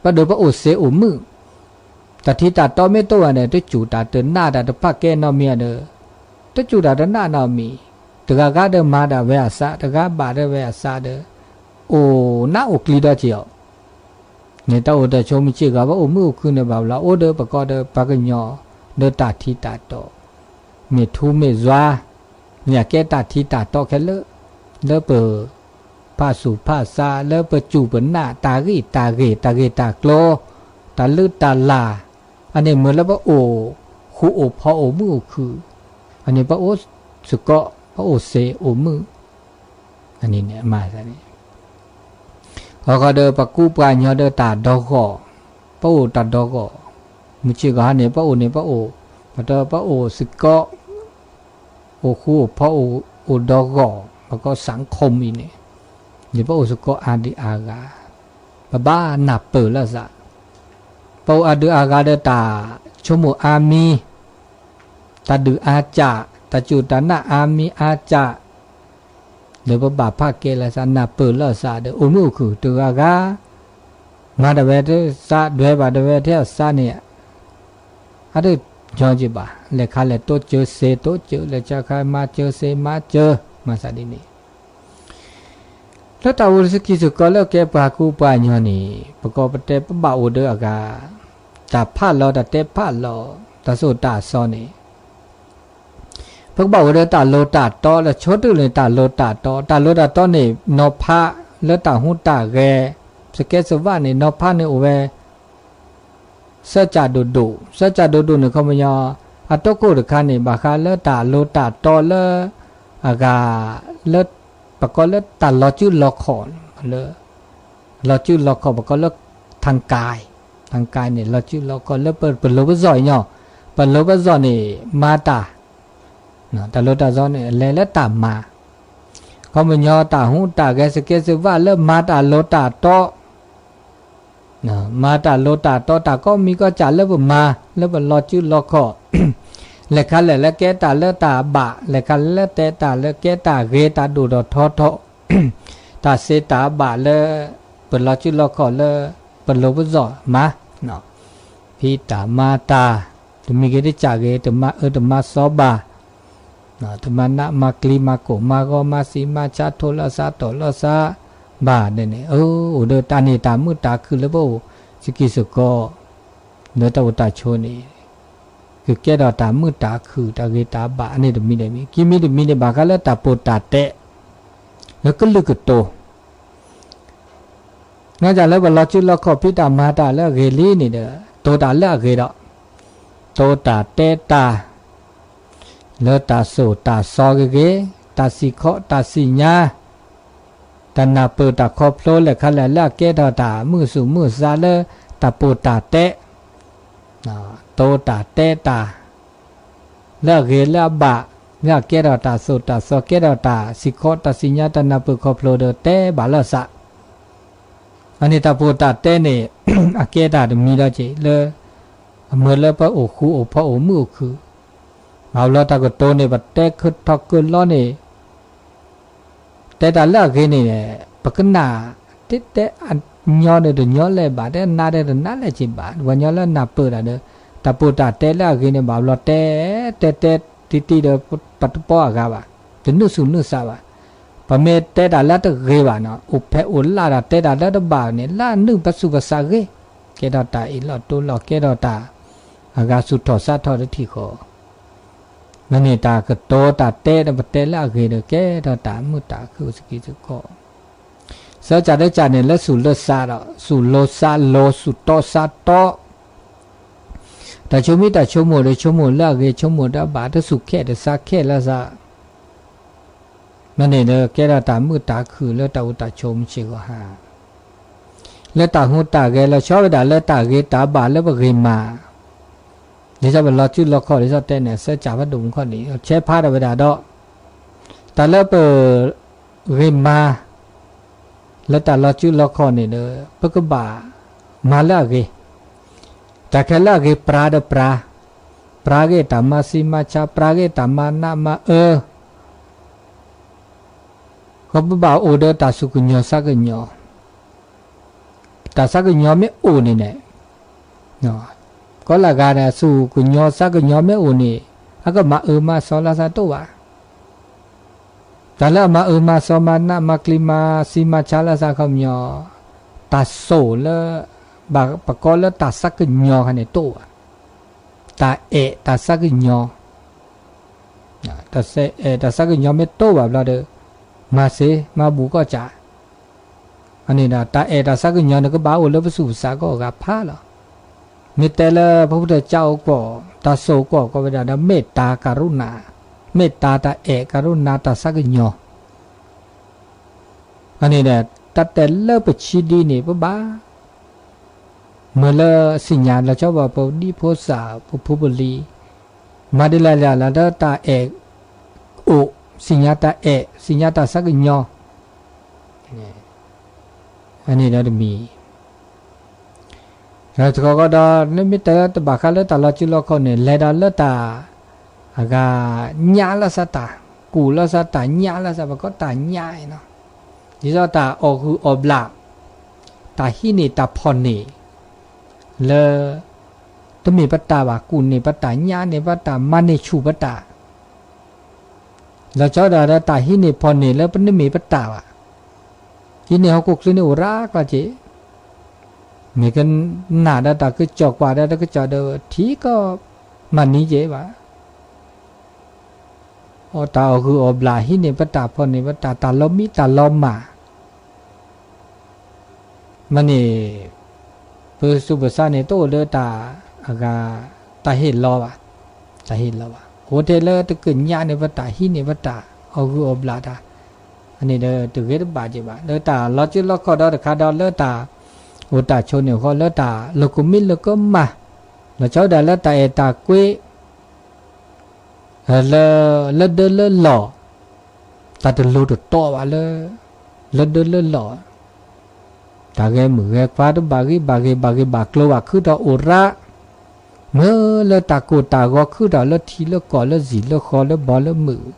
ဘၣ်ဒီးပအိၣ်စ့အိၣ်မုာ် တၢ်ထံတၢ်တီမ့ၢ်တအိၣ်ဘၣ်န့ၣ် တစူၢ်တၢ်တနာ်တၢ်တဖးကဲနီတမံၤဒီး, တစူၢ်တၢ်တနာ်နီတမံၤ, တဂၤဂၤဒီးမၤဒၣ်ဝဲအသး, တဂၤဘၣ်ဒၣ်ဝဲအသးဒီး, အိၣ်နၢ်အိၣ်ကျံၤဒီးက့ၤအီၤ, န့ၣ်တၢ်အိၣ်တၢ်ဆိးမုၢ်ဆ့ၣ်ဂီၤ ပအိၣ်မုာ်အိၣ်ခုၣ်န့ၣ်ဘၣ်ဘျီ အိၣ်ဒီးပကိးဒီးပှၤကညီ ဒီးတၢ်ထံတၢ်တီ, မ့ၢ်ထူမ့ၢ်ယွၤ, မ့ၢ်အကဲတၢ်ထံတၢ်တီခဲလၢာ်, လၢပ ဖးဆူးဖးစး လၢပစူၢ်ပနာ် တၢ်ဂ့ၢ်တၢ်ဂ့ၤ တၢ်ဂ့ၢ်တၢ်ကျိၤ တၢ်လုၢ်တၢ်လၢ်, အန့ၣ်မ့ၢ်လၢပအိၣ်ဃူအိၣ်ဖိးအိၣ်မုာ်အိၣ်ခုၣ်, အန့ၣ်ပအိၣ်စ့ၢ်ကီး ပအိၣ်စ့အိၣ်မုာ်, အန့ၣ်န့ၣ် အဃိဒီးပကူပှၤကညီဒီးတၢ်ဒီဂီၢ်, ပအိၣ်တၢ်ဒီဂီၢ်, မုၢ်ဆ့ၣ်ဂီၤဟါန့ၣ် ပအိၣ်န့ၣ် ပအိၣ်, ပတပအိၣ်စ့ၢ်ကီး အိၣ်ဃူအိၣ်ဖိး အိၣ်ဒီဂီၢ် ပကိးစၣ်ခိၣ်မံၤန့ၣ်, ယပအိၣ်စ့ၢ်ကီးအါဒံအါဂၤ, ပဘၣ်နၢ်ပၢၢ်လၢသး, ပအိၣ်အါဒံအါဂၤဒီးတၢ်ဆိကမိၣ်အါမံၤ, တၢ်ဒုးအါစၢ်, တၢ်စူၢ်တၢ်နာ်အါမံၤအါစၢ်, ဒီးပဘၣ်ဖးကဲလၢသး နၢ်ပၢၢ်လၢသးဒီး အိၣ်မုာ်အိၣ်ခုၣ်တဂၤဂၤ, မၤတၢ်ဝဲတသး ဒွဲဘၣ်တဝဲထဲအသးန့ၣ်, အတညီက့ဘၣ်, လဲၤခါလဲၤတိစၢၤစ့တိစၢၤ လဲၤခါလဲၤမၤစၢၤစ့မၤစၢၤ, မၤသးဒ်န့ၣ် လၢတၢ်အိၣ်လၢသုခံစ့ၢ်ကီးလၢကဲပှၤကူပှၤကညီန့ၣ် ပကိးပတဲပဘၣ်အိၣ်ဒီးအဂၤ, တၢ်ဖးလီၤတၢ်တဲဖးလီၤ, တၢ်သိၣ်တၢ်သီန့ၣ်, ပကဘၣ်အိၣ်ဒီးတၢ်လိၤတၢ်တီလၢဆိတၢ်န့ၣ် တၢ်လိၤတၢ်တီ, တၢ်လိၤတၢ်တီန့ၣ် နီၤဖးလၢတၢ်ဟူးတၢ်ဂဲၤ, သကဲးသဝးန့ၣ် နီၤဖးန့ၣ်အိၣ်ဝဲ သၢကၠးဒိၣ်ဒိၣ်, သၢကၠးဒိၣ်ဒိၣ်န့ၣ် ခီပညီ, အတီခိၣ်တခါန့ၣ် ဘၣ်ဃးလၢတၢ်လိၤတၢ်တီလၢ အဂၤ, လၢ, ပကိးလၢတၢ်လီၤစုလီၤခီၣ်, လၢ, လီၤစုလီၤခီၣ် ပကိးလၢ ထၣ်ကၢၢ်, ထၣ်ကၢၢ်န့ၣ် လီၤစုလီၤခီၣ်လၢပလိၤပစီၣ်အံၤညီ, ပလိၤပစီၣ်န့ၣ် မၤတၢ် တၢ်လိၤတၢ်တီန့ၣ် အလဲၤလၢတၢ်မၤ, ခီပညီတၢ်ဟူးတၢ်ဂဲၤ သကဲးသဝးလၢမၤတၢ်လိၤတၢ်တီ, မၤတၢ်လိၤတၢ်တီ တၢ်ကိးမံၤကိးကၠးလၢပမၤ လၢပလီၤစုလီၤခီၣ်, လဲၤခါလဲၤလၢကဲတၢ်လၢတၢ်ဘၣ်, လဲၤခါလဲၤလၢတဲတၢ်လၢကဲတၢ်ဂ့ၤ တၢ်ဒိၣ်ထီၣ်ထီထီၣ်, တၢ်သ့တၢ်ဘၣ်လၢ ပလီၤစုလီၤခီၣ်လၢ ပလိၤပစီၣ်မၤ ဖံးတၢ်မၤတၢ်, တမံၤဂ့ၤတကၠးဂ့ၤ တမၤအၢတမၤသီဘၣ်, တမၤနးမၤကျံၤ မၤကိၢ်မၤဂီၤ မၤသံမၤဆါ ထိၣ်လီၤသးတီၣ်လီၤသးဘၣ်န့ၣ်န့ၣ်, အိၣ်ဒီးတၢ်န့ၣ် တၢ်မုာ်တၢ်ခုၣ်လၢပအိၣ် စကံစကီး လၢတၢ်အိၣ်တၢ်ဆိးန့ၣ်, ကကဲထီၣ်တၢ်မုာ်တၢ်ခုၣ် တၢ်ဂ့ၤတၢ်ဘၣ် အန့ၣ်တမံၤတမံၤ, ခံမံၤတမံၤန့ၣ် ဘၣ်ဃးလၢတၢ်ပိၢ်တၢ်တဲ လၢကလုာ်ကတိၤ နီၢ်ကၠၢ်လၢပလီၤစုလီၤခီၣ် ဖံးတၢ်မၤတၢ်လၢအဂ့ၤလံန့ၣ်ဒီး တိၤတၢ်လၢအဂ့ၤဒီး တိၤတၢ်တဲတၢ် လၢတၢ်သိၣ်တၢ်သီဂ့ၤဂ့ၤ, တၢ်စံၣ်ခီၣ်တၢ်စံၣ်ညါ, တၢ်နၢ်ပၢၢ်တၢ်ခီဖျိ လဲၤခါလဲၤလၢအကဲထီၣ်တၢ်မုာ်သူၣ်မုာ်သးလၢတၢ်ပိၢ်တၢ်တဲ တိၤတၢ်တဲတၢ် လၢအဂ့ၤလၢအဘၣ်, လၢအကဲထီၣ်တၢ်သိၣ်တၢ်သီ ကဲထီၣ်တၢ်စံၣ်ခီၣ်တၢ်စံၣ်ညါ တၢ်နၢ်ပၢၢ်ခီဖျိဒီးတဲဘၣ်လၢသး, အန့ၣ်တၢ်ပိၢ်တၢ်တဲန့ၣ် အကဲတၢ်တမံၤဒီးက့ၤလၢ အမ့ၢ်လၢပအိၣ်ဃူအိၣ်ဖိးအိၣ်မုာ်အိၣ်ခုၣ်, ဘၣ်ဘျီတၢ်ကတိၤန့ၣ် ပတဲခီထီၣ်ကလီန့ၣ် တဲတၢ်လၢအဂ့ၤန့ၣ် ပကနၣ် တဲတဲအညီဒီးတညီလဲၣ်ဘၣ်, တဲနါဒီးတနါလဲၣ်က့ၤဘၣ်, ပှၤကညီလၢနၢ်ပၢၢ်တၢ်ဒီး တၢ်ပိၢ်တၢ်တဲလၢအဂ့ၤန့ၣ် ဘၣ်ဘျီတဲ တဲတဲတံၢ်တံၢ်ဒီး ပတပီအဂၤဘၣ်, တနုာ်သူၣ်နုာ်သးဘၣ်, ပမ့ၢ်တဲတၢ်လၢတဂ့ၤဘၣ်နီၤ, အိၣ်ဖဲအိၣ်လၢ်ဒီးတဲတၢ်လၢတဘၣ်န့ၣ် လၢအနုာ်ပစူၢ်ပစၢ်ဂ့ၤ, ကဲထီၣ်တၢ်အ့ၣ်လိာ်တိလိာ် ကဲထီၣ်တၢ်အဂၤဆူၣ်ထီၣ်စးထီၣ်တထံၣ်ဃီ, မ့ၢ်န့ၣ်တၢ်ကတိၤတၢ်တဲဒီးပတဲလၢအဂ့ၤဒီး ကဲထီၣ်တၢ်မုာ်တၢ်ခုၣ်စကံစကီး စၢကၢ်ဒၢကၢ်န့ၣ် လၢဆူၣ်လၢစးဒီး ဆူၣ်လိၤစးလိၤ ဆူၣ်တီစးတီ, တၢ်ဆိမိၣ်တၢ်ဆိကမိၣ်ဒီး ဆိကမိၣ်လၢအဂ့ၤ ဆိကမိၣ်တၢ်ဘၣ် တဆူၣ်ခဲတစးခဲလၢစး, မ့ၢ်န့ၣ်ဒီး ကဲထီၣ်တၢ်မုာ်တၢ်ခုၣ်လၢတၢ်အိၣ်တၢ်ဆိးမုၢ်ဆ့ၣ်ဂီၤဟါ လၢတၢ်ဟူးတၢ်ဂဲၤလီၤဆီဝဲဒၣ်လၢတၢ်ဂ့ၤတၢ်ဘၣ်လၢပဂ့ၤမၤ, ဒ်သိးပလီၤစုလီခီၣ် ဒ်သိးတဲန့ၣ် စၢကၢ်ဖးဒိၣ်မူခီၣ်န့ၣ် ဆဲးဖးဒီးဝဲဒၣ်ဒီး တၢ်လၢပဂ့ၤမၤ လၢတၢ်လီၤစုလီခီၣ်န့ၣ်ဒီး ပကဘၣ်မၤလၢအဂ့ၤ, တၢ်ခဲလၢအဂ့ၤပြၤဒီးပြၤ, ပြၤဂ့ၤတၢ်မၤဆံးမၤဆါ ပြၤဂ့ၤတၢ်မၤနးမၤအၢ ဃီပဘၣ်အိၣ်ဒီးတၢ်စူၢ်ကညီၤစးကညီၤ, တၢ်စးကညီၤမ့ၢ်အိၣ်န့ၣ်န့ၣ်, ကီလၢဂၤန့ၣ် စူၢ်ကညီၤစးကညီၤမ့ၢ်အိၣ်န့ၣ် အကမၤအၢမၤစီၤလၢစးတအိၣ်ဘၣ်. တၢ်လၢအမၤအၢမၤစီၤမၤနးမၤကျံၤမၤဆံးမၤဆါလၢစးခီပညီ, တၢ်စိာ်လၢ ဘၣ်ပကိးလၢတၢ်စးကညီၤခါန့ၣ်တအိၣ်ဘၣ်. တၢ်အဲၣ်တၢ်စးကညီၤ တၢ်အဲၣ်တၢ်စးကညီၤမ့ၢ်တအိၣ်ဘၣ်ဘျီဒီး မၤစ့မၤဘူးကီၢ်စး, အန့ၣ်ဒီး တၢ်အဲၣ်တၢ်စးကညီၤန့ၣ် ကဘၣ်အိၣ်လၢပစူၢ်ပစးကီၢ်ဂၤဖးလီၤ. မ့ၢ်တဲလၢပှၤဖိတကၢ်အိၣ်ကီၢ် တၢ်စိာ်ကီၢ်ကီၢ်ဝဲဒၣ်ဒီး မ့ၢ်တၢ်ကရုဏာ, မ့ၢ်တၢ်တၢ်အဲၣ်ကရုဏာတၢ်စးကညီၤ အန့ၣ်ဒီး တၢ်တဲလၢပဆံဒံန့ၣ် ပဘၣ် မ့ၢ်လၢစံၣ်ညါလီၤဆီဘၣ် ပဒံဖိစၢ် ပဖိပလံၤ မၤဒ်လဲၣ်လဲၣ်လၢတၢ်အဲၣ်အိၣ်, စံၣ်ညါတၢ်အဲၣ် စံၣ်ညါတၢ်စးကညီၤ, အန့ၣ်ဒီးတမံၤ တခီကီဒီး နမ့ၢ်တဲတဘၣ်ဃးလၢတၢ်လီၤစုလီခီၣ်န့ၣ် လဲၤဒီးလၢတၢ် အဂၤ ညၣ်လီၤစးတၢ်, ကူၣ်လီၤစးတၢ် ညၣ်လီၤစး ပကိးတၢ်ညၣ်အံၤနီၤ, ဒ်သိးတၢ်အီၣ်ဂုၢ်အီၣ်ဘျၣ်, တၢ်ဟံးန့ၢ်တၢ်ဖီၣ်န့ၢ် လၢ တမ့ၢ်ပတၢ်ဘၣ် ကူၣ်န့ၢ်ပတၢ် ညၣ်န့ၢ်ပတၢ် မၤန့ၢ်ဆူၣ်ပတၢ် လီၤဆီဒၣ်ဒီးတၢ်ဟံးန့ၢ်ဖီၣ်န့ၢ်လၢပတမ့ၢ်ပတၢ်ဘၣ်, ဟံးန့ၢ်ဟီၣ်ခိၣ်ချၢန့ၣ်အိၣ်ရၤကျါက့ၤ, မ့ၢ်ကနၣ်ဒီးတၢ်ကစီၣ်ကွၢ်ဒီးတၢ်ကစီၣ်ဒီး ထံကီၢ်မၤနံၤက့ၤဘၣ်, အတၢ်အီၣ်ဂုၢ်အီၣ်ဘျၣ် ဟံးန့ၢ်ပတၢ်ဖီၣ်န့ၢ်ပတၢ် တၢ်လီၤမံတၢ်လီၤမၢ် မ့ၢ်န့ၣ် ပစူးပစါန့ၣ် တအိၣ်လၢတၢ်အဂၤ တၢ်ဟ့ၣ်လီၤဘၣ်, တၢ်ဟ့ၣ်လီၤဘၣ်. အဃိထဲလၢတကညးန့ၢ်ပတၢ် ဟံးန့ၢ်ပတၢ် အီၣ်ဂုၢ်အီၣ်ဘျၣ်တၢ် အန့ၣ်ဒီးတဂ့ၤတဘၣ်က့ၤဘၣ်. လၢတၢ်လီၤစုလီခီၣ်ဒီးတခါဒီး လၢတၢ်အိၣ်တၢ်ဆိးန့ၣ်အဃိ လၢတၢ်လီၢ်ကမံလၢကမၣ် လီၤဆီဒၣ်လၢတၢ်အဲၣ်တၢ်ကွံ လၢ လၢဒၢလၢလီၢ်, တၢ်တလိၤတတီဘၣ်လၢ လၢဒၢလၢလီၢ်, တၢ်ဂဲၤမုၢ်ဂဲၤခွါတဘၣ်ဂံၢ်ဘၣ်ဂ့ၤ ဘၣ်ဂ့ၤဘၣ်ကျိၤဘၣ်ခုၣ်ထီၣ်အိၣ်ရၣ်, မ့ၢ်လၢတၢ်ကိၢ်တၢ်ဂီၤခုၣ်ထီၣ်လၢထံလၢကီၢ်လၢဇံၣ်လၢဃီလၢဘီလၢမုၢ်,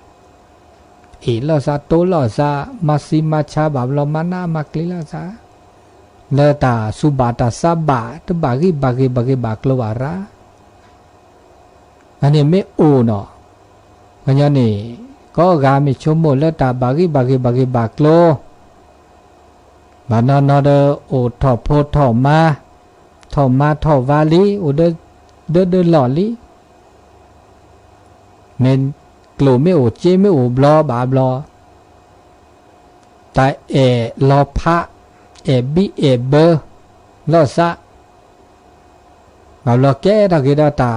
အ့ၣ်လိာ်သးတိလိာ်သး မၤဆံးမၤဆါဘၣ်ဘျီ မၤနးမၤကျံၤလိာ်သး, လၢတၢ်စူၢ်ဘၣ်တၢ်ဆါဘၣ် တဘၣ်ဂံၢ်ဘၣ်ဂ့ၤ ဘၣ်ဂ့ၤဘၣ်ကျိၤဘၣ်ရၣ် အန့ၣ်မ့ၢ်အိၣ်နီၤ, ခီညီန့ၣ် ကိးဂၤမ့ၢ်ဆိကမိၣ်လၢတၢ်ဘၣ်ဂံၢ်ဘၣ်ဂ့ၤ ဘၣ်ဂ့ၤဘၣ်ကျိၤ, ဘၣ်နီၢ်နီၢ်ဒီး အိၣ်ထီၣ်ဖိထီၣ်မါ, ထီၣ်မါထီၣ်ဝါလံ, အိၣ်ဒၢဒၢလီၢ်လံ, မ့ၢ်ကျိၣ်မ့ၢ်အိၣ် စ့မ့ၢ်အိၣ်ဘျီဘၣ်ဘျီ တၢ်အဲၣ်လီၤဖး, အဲၣ်ဘံၣ်အဲၣ်ဘၢ, လီၤစး, ဘၣ်ဘျီကဲထီၣ်က့ၤဒီးတၢ်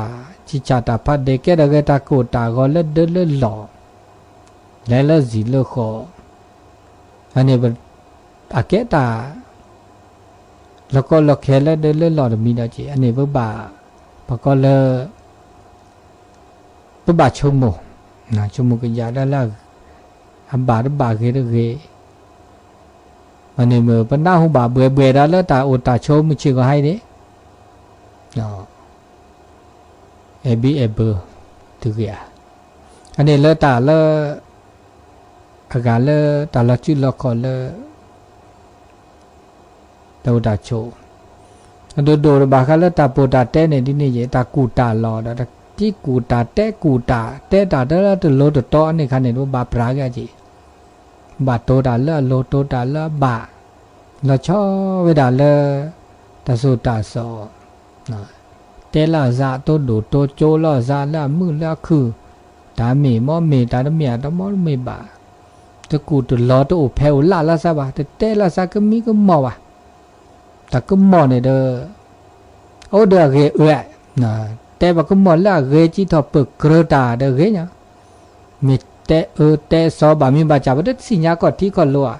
ဆံးဆံးတၢ်ဖးဒ့ ကဲထီၣ်က့ၤတၢ်ကိၢ်တၢ်ဂီၤလၢဒၢလၢလီၢ်, လဲၤလၢဇံၣ်လၢဃီ, အန့ၣ် အကဲတၢ် လီၢ်ကီလီၢ်ခဲလၢဒၢလၢလီၢ်တမံၤဒီးက့ၤ အန့ၣ်ပဘၣ်, ပကိးလၢ ပဘၣ်ဆိကမိၣ်, ဆိကမိၣ်ကယၤဒၣ်လၢ အဘၣ်တဘၣ်ဂ့ၤတဂ့ၤ, အန့ၣ်မ့ၢ်ပနၢ်ဟူဘၣ်ဘှဲးဘှဲးဒၣ်လၢတၢ်အိၣ်တၢ်ဆိးမုၢ်ဆ့ၣ်ဂီၤဟါအံၤန့ၣ်, အဲၣ်ဘံၣ်အဲၣ်ဘၢ တဂ့ၤဧါ, အန့ၣ်လၢတၢ်လၢ အဂၤလၢတၢ်လီၤစုလီခီၣ်လၢ တၢ်အိၣ်တၢ်ဆိး, အဒိၣ်ဒိၣ်တဘၣ်ဃးလၢတၢ်ပိာ်တၢ်တဲန့ၣ် ဒ်န့ၣ်ယဲ တၢ်ကူၣ်တၢ်လီၤဒီး တၢ်တံကူၣ်တၢ်တဲကူၣ်တၢ် တဲတၢ်တလၢတလိၤတတီအန့ၣ်ခါန့ၣ် တဘၣ်ပြးက့ၤက့ၤ, ဘၣ်တိၤတၢ်လၢအလိၤ တိၤတၢ်လၢအဘၣ်, လီၤဆီဝဲဒၣ်လၢ တၢ်သိၣ်တၢ်သီ, တဲလၢအသးတိၢ်ဒိၣ်တိၢ်ကၠိလီၤအသးလၢအမုာ်လၢအခုၣ်, တၢ်မ့ၢ်မ့ၢ်မ့ၢ် တၢ်တမ့ၢ်တမ့ၢ်ဘၣ်, တကူၣ်တလီၤတအိၣ်ဖဲအိၣ်လၢ်လၢသးဘၣ်, တတဲလၢသးကမံကမီၢ်ဘၣ်, တၢ်ကမီၢ်န့ၣ်ဒီး အိၣ်ဒီးအဂ့ၤအၢ, တဲပှၤကမီၢ်လၢအဂ့ၤ ကံထီၣ်ပၢၢ်ကြၢးတၢ်ဒီးဂ့ၤညါ, မ့ၢ်တဲအၢတဲသီဘၣ်မံဘၣ်စၢ် ပတသ့ၣ်ညါခီၣ်ထံးခီၣ်လိၤဧါ,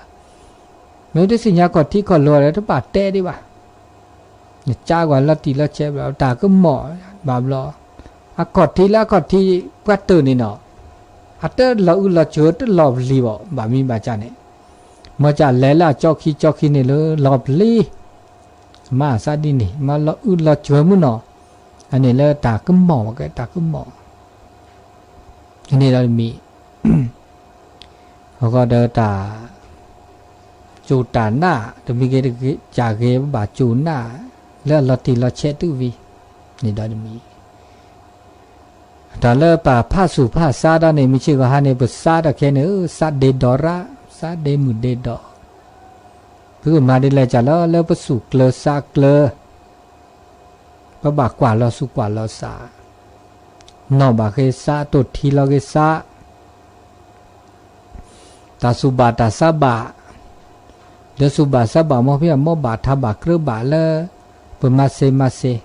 မ့ၢ်တသ့ၣ်ညါခီၣ်ထံးခီၣ်လိၤဒီး တဘၣ်တဲဒံးဘၣ်, နကးကွၢ်လီၤတံၢ်လီၤဆဲးဘၣ် တၢ်ကမီၢ်ဘၣ်ဘျီ, အခီၣ်ထံးလၢအခီၣ်ထံး ပှၤတၢၢ်န့ၣ်နီၤ, အတလီၤအုးလီၤစှၤတလီၤပျံၤဘၣ် ဘၣ်မံဘၣ်စၢ်န့ၣ်, မ့ၢ်စၢ်လဲၤလၢအကၠီခံကၠီခံန့ၣ်လၢလီၤပျံၤ မၤသးဒ်န့ၣ် မၤလီၤအုးလီၤစှၤမုၢ်နီၤ, အန့ၣ်လၢတၢ်ကမီၢ်ဘၣ်ကဲ တၢ်ကမီၢ်, အန့ၣ်ဒီးတမံၤ, အဃိဒီးတၢ် စူၢ်တၢ်နာ် တမံၤဂ့ၤတကးဂ့ၤ ပဘၣ်စူၢ်နာ် လၢအလီၤတံၢ်လီၤဆဲးတုၤဝံၤ, န့ၣ်ဒီးတမံၤ တၢ်လၢပဖးဆူၣ်ဖးဆါဒီးန့ၣ် မုၢ်ဆ့ၣ်ဂီၤဟါန့ၣ် ပစးထီၣ်ခဲန့ၣ် စးဒ့ဒီးရၣ် စးဒ့မုၢ်ဒ့ဒီး, ပကမၤဒ်လဲၣ်ကလဲၣ် လၢပသူၣ်ကျၢၤသးကျၢၤ, ပဘၣ်ကွၢ်လီၤသူၣ်ကွၢ်လီၤသး, နီၢ်ဘၣ်ဃ့စး တိၢ်ထံလီၤဃ့စး တၢ်သူၣ်ဘၣ်တၢ်သးဘၣ်, ဒီးသူၣ်ဘၣ်သးဘၣ် မ်ဖဲအမိၢ်ဘၣ်ထးဘၣ်ကြၢးဘၣ်လၢ ပမၤစ့မၤစ့,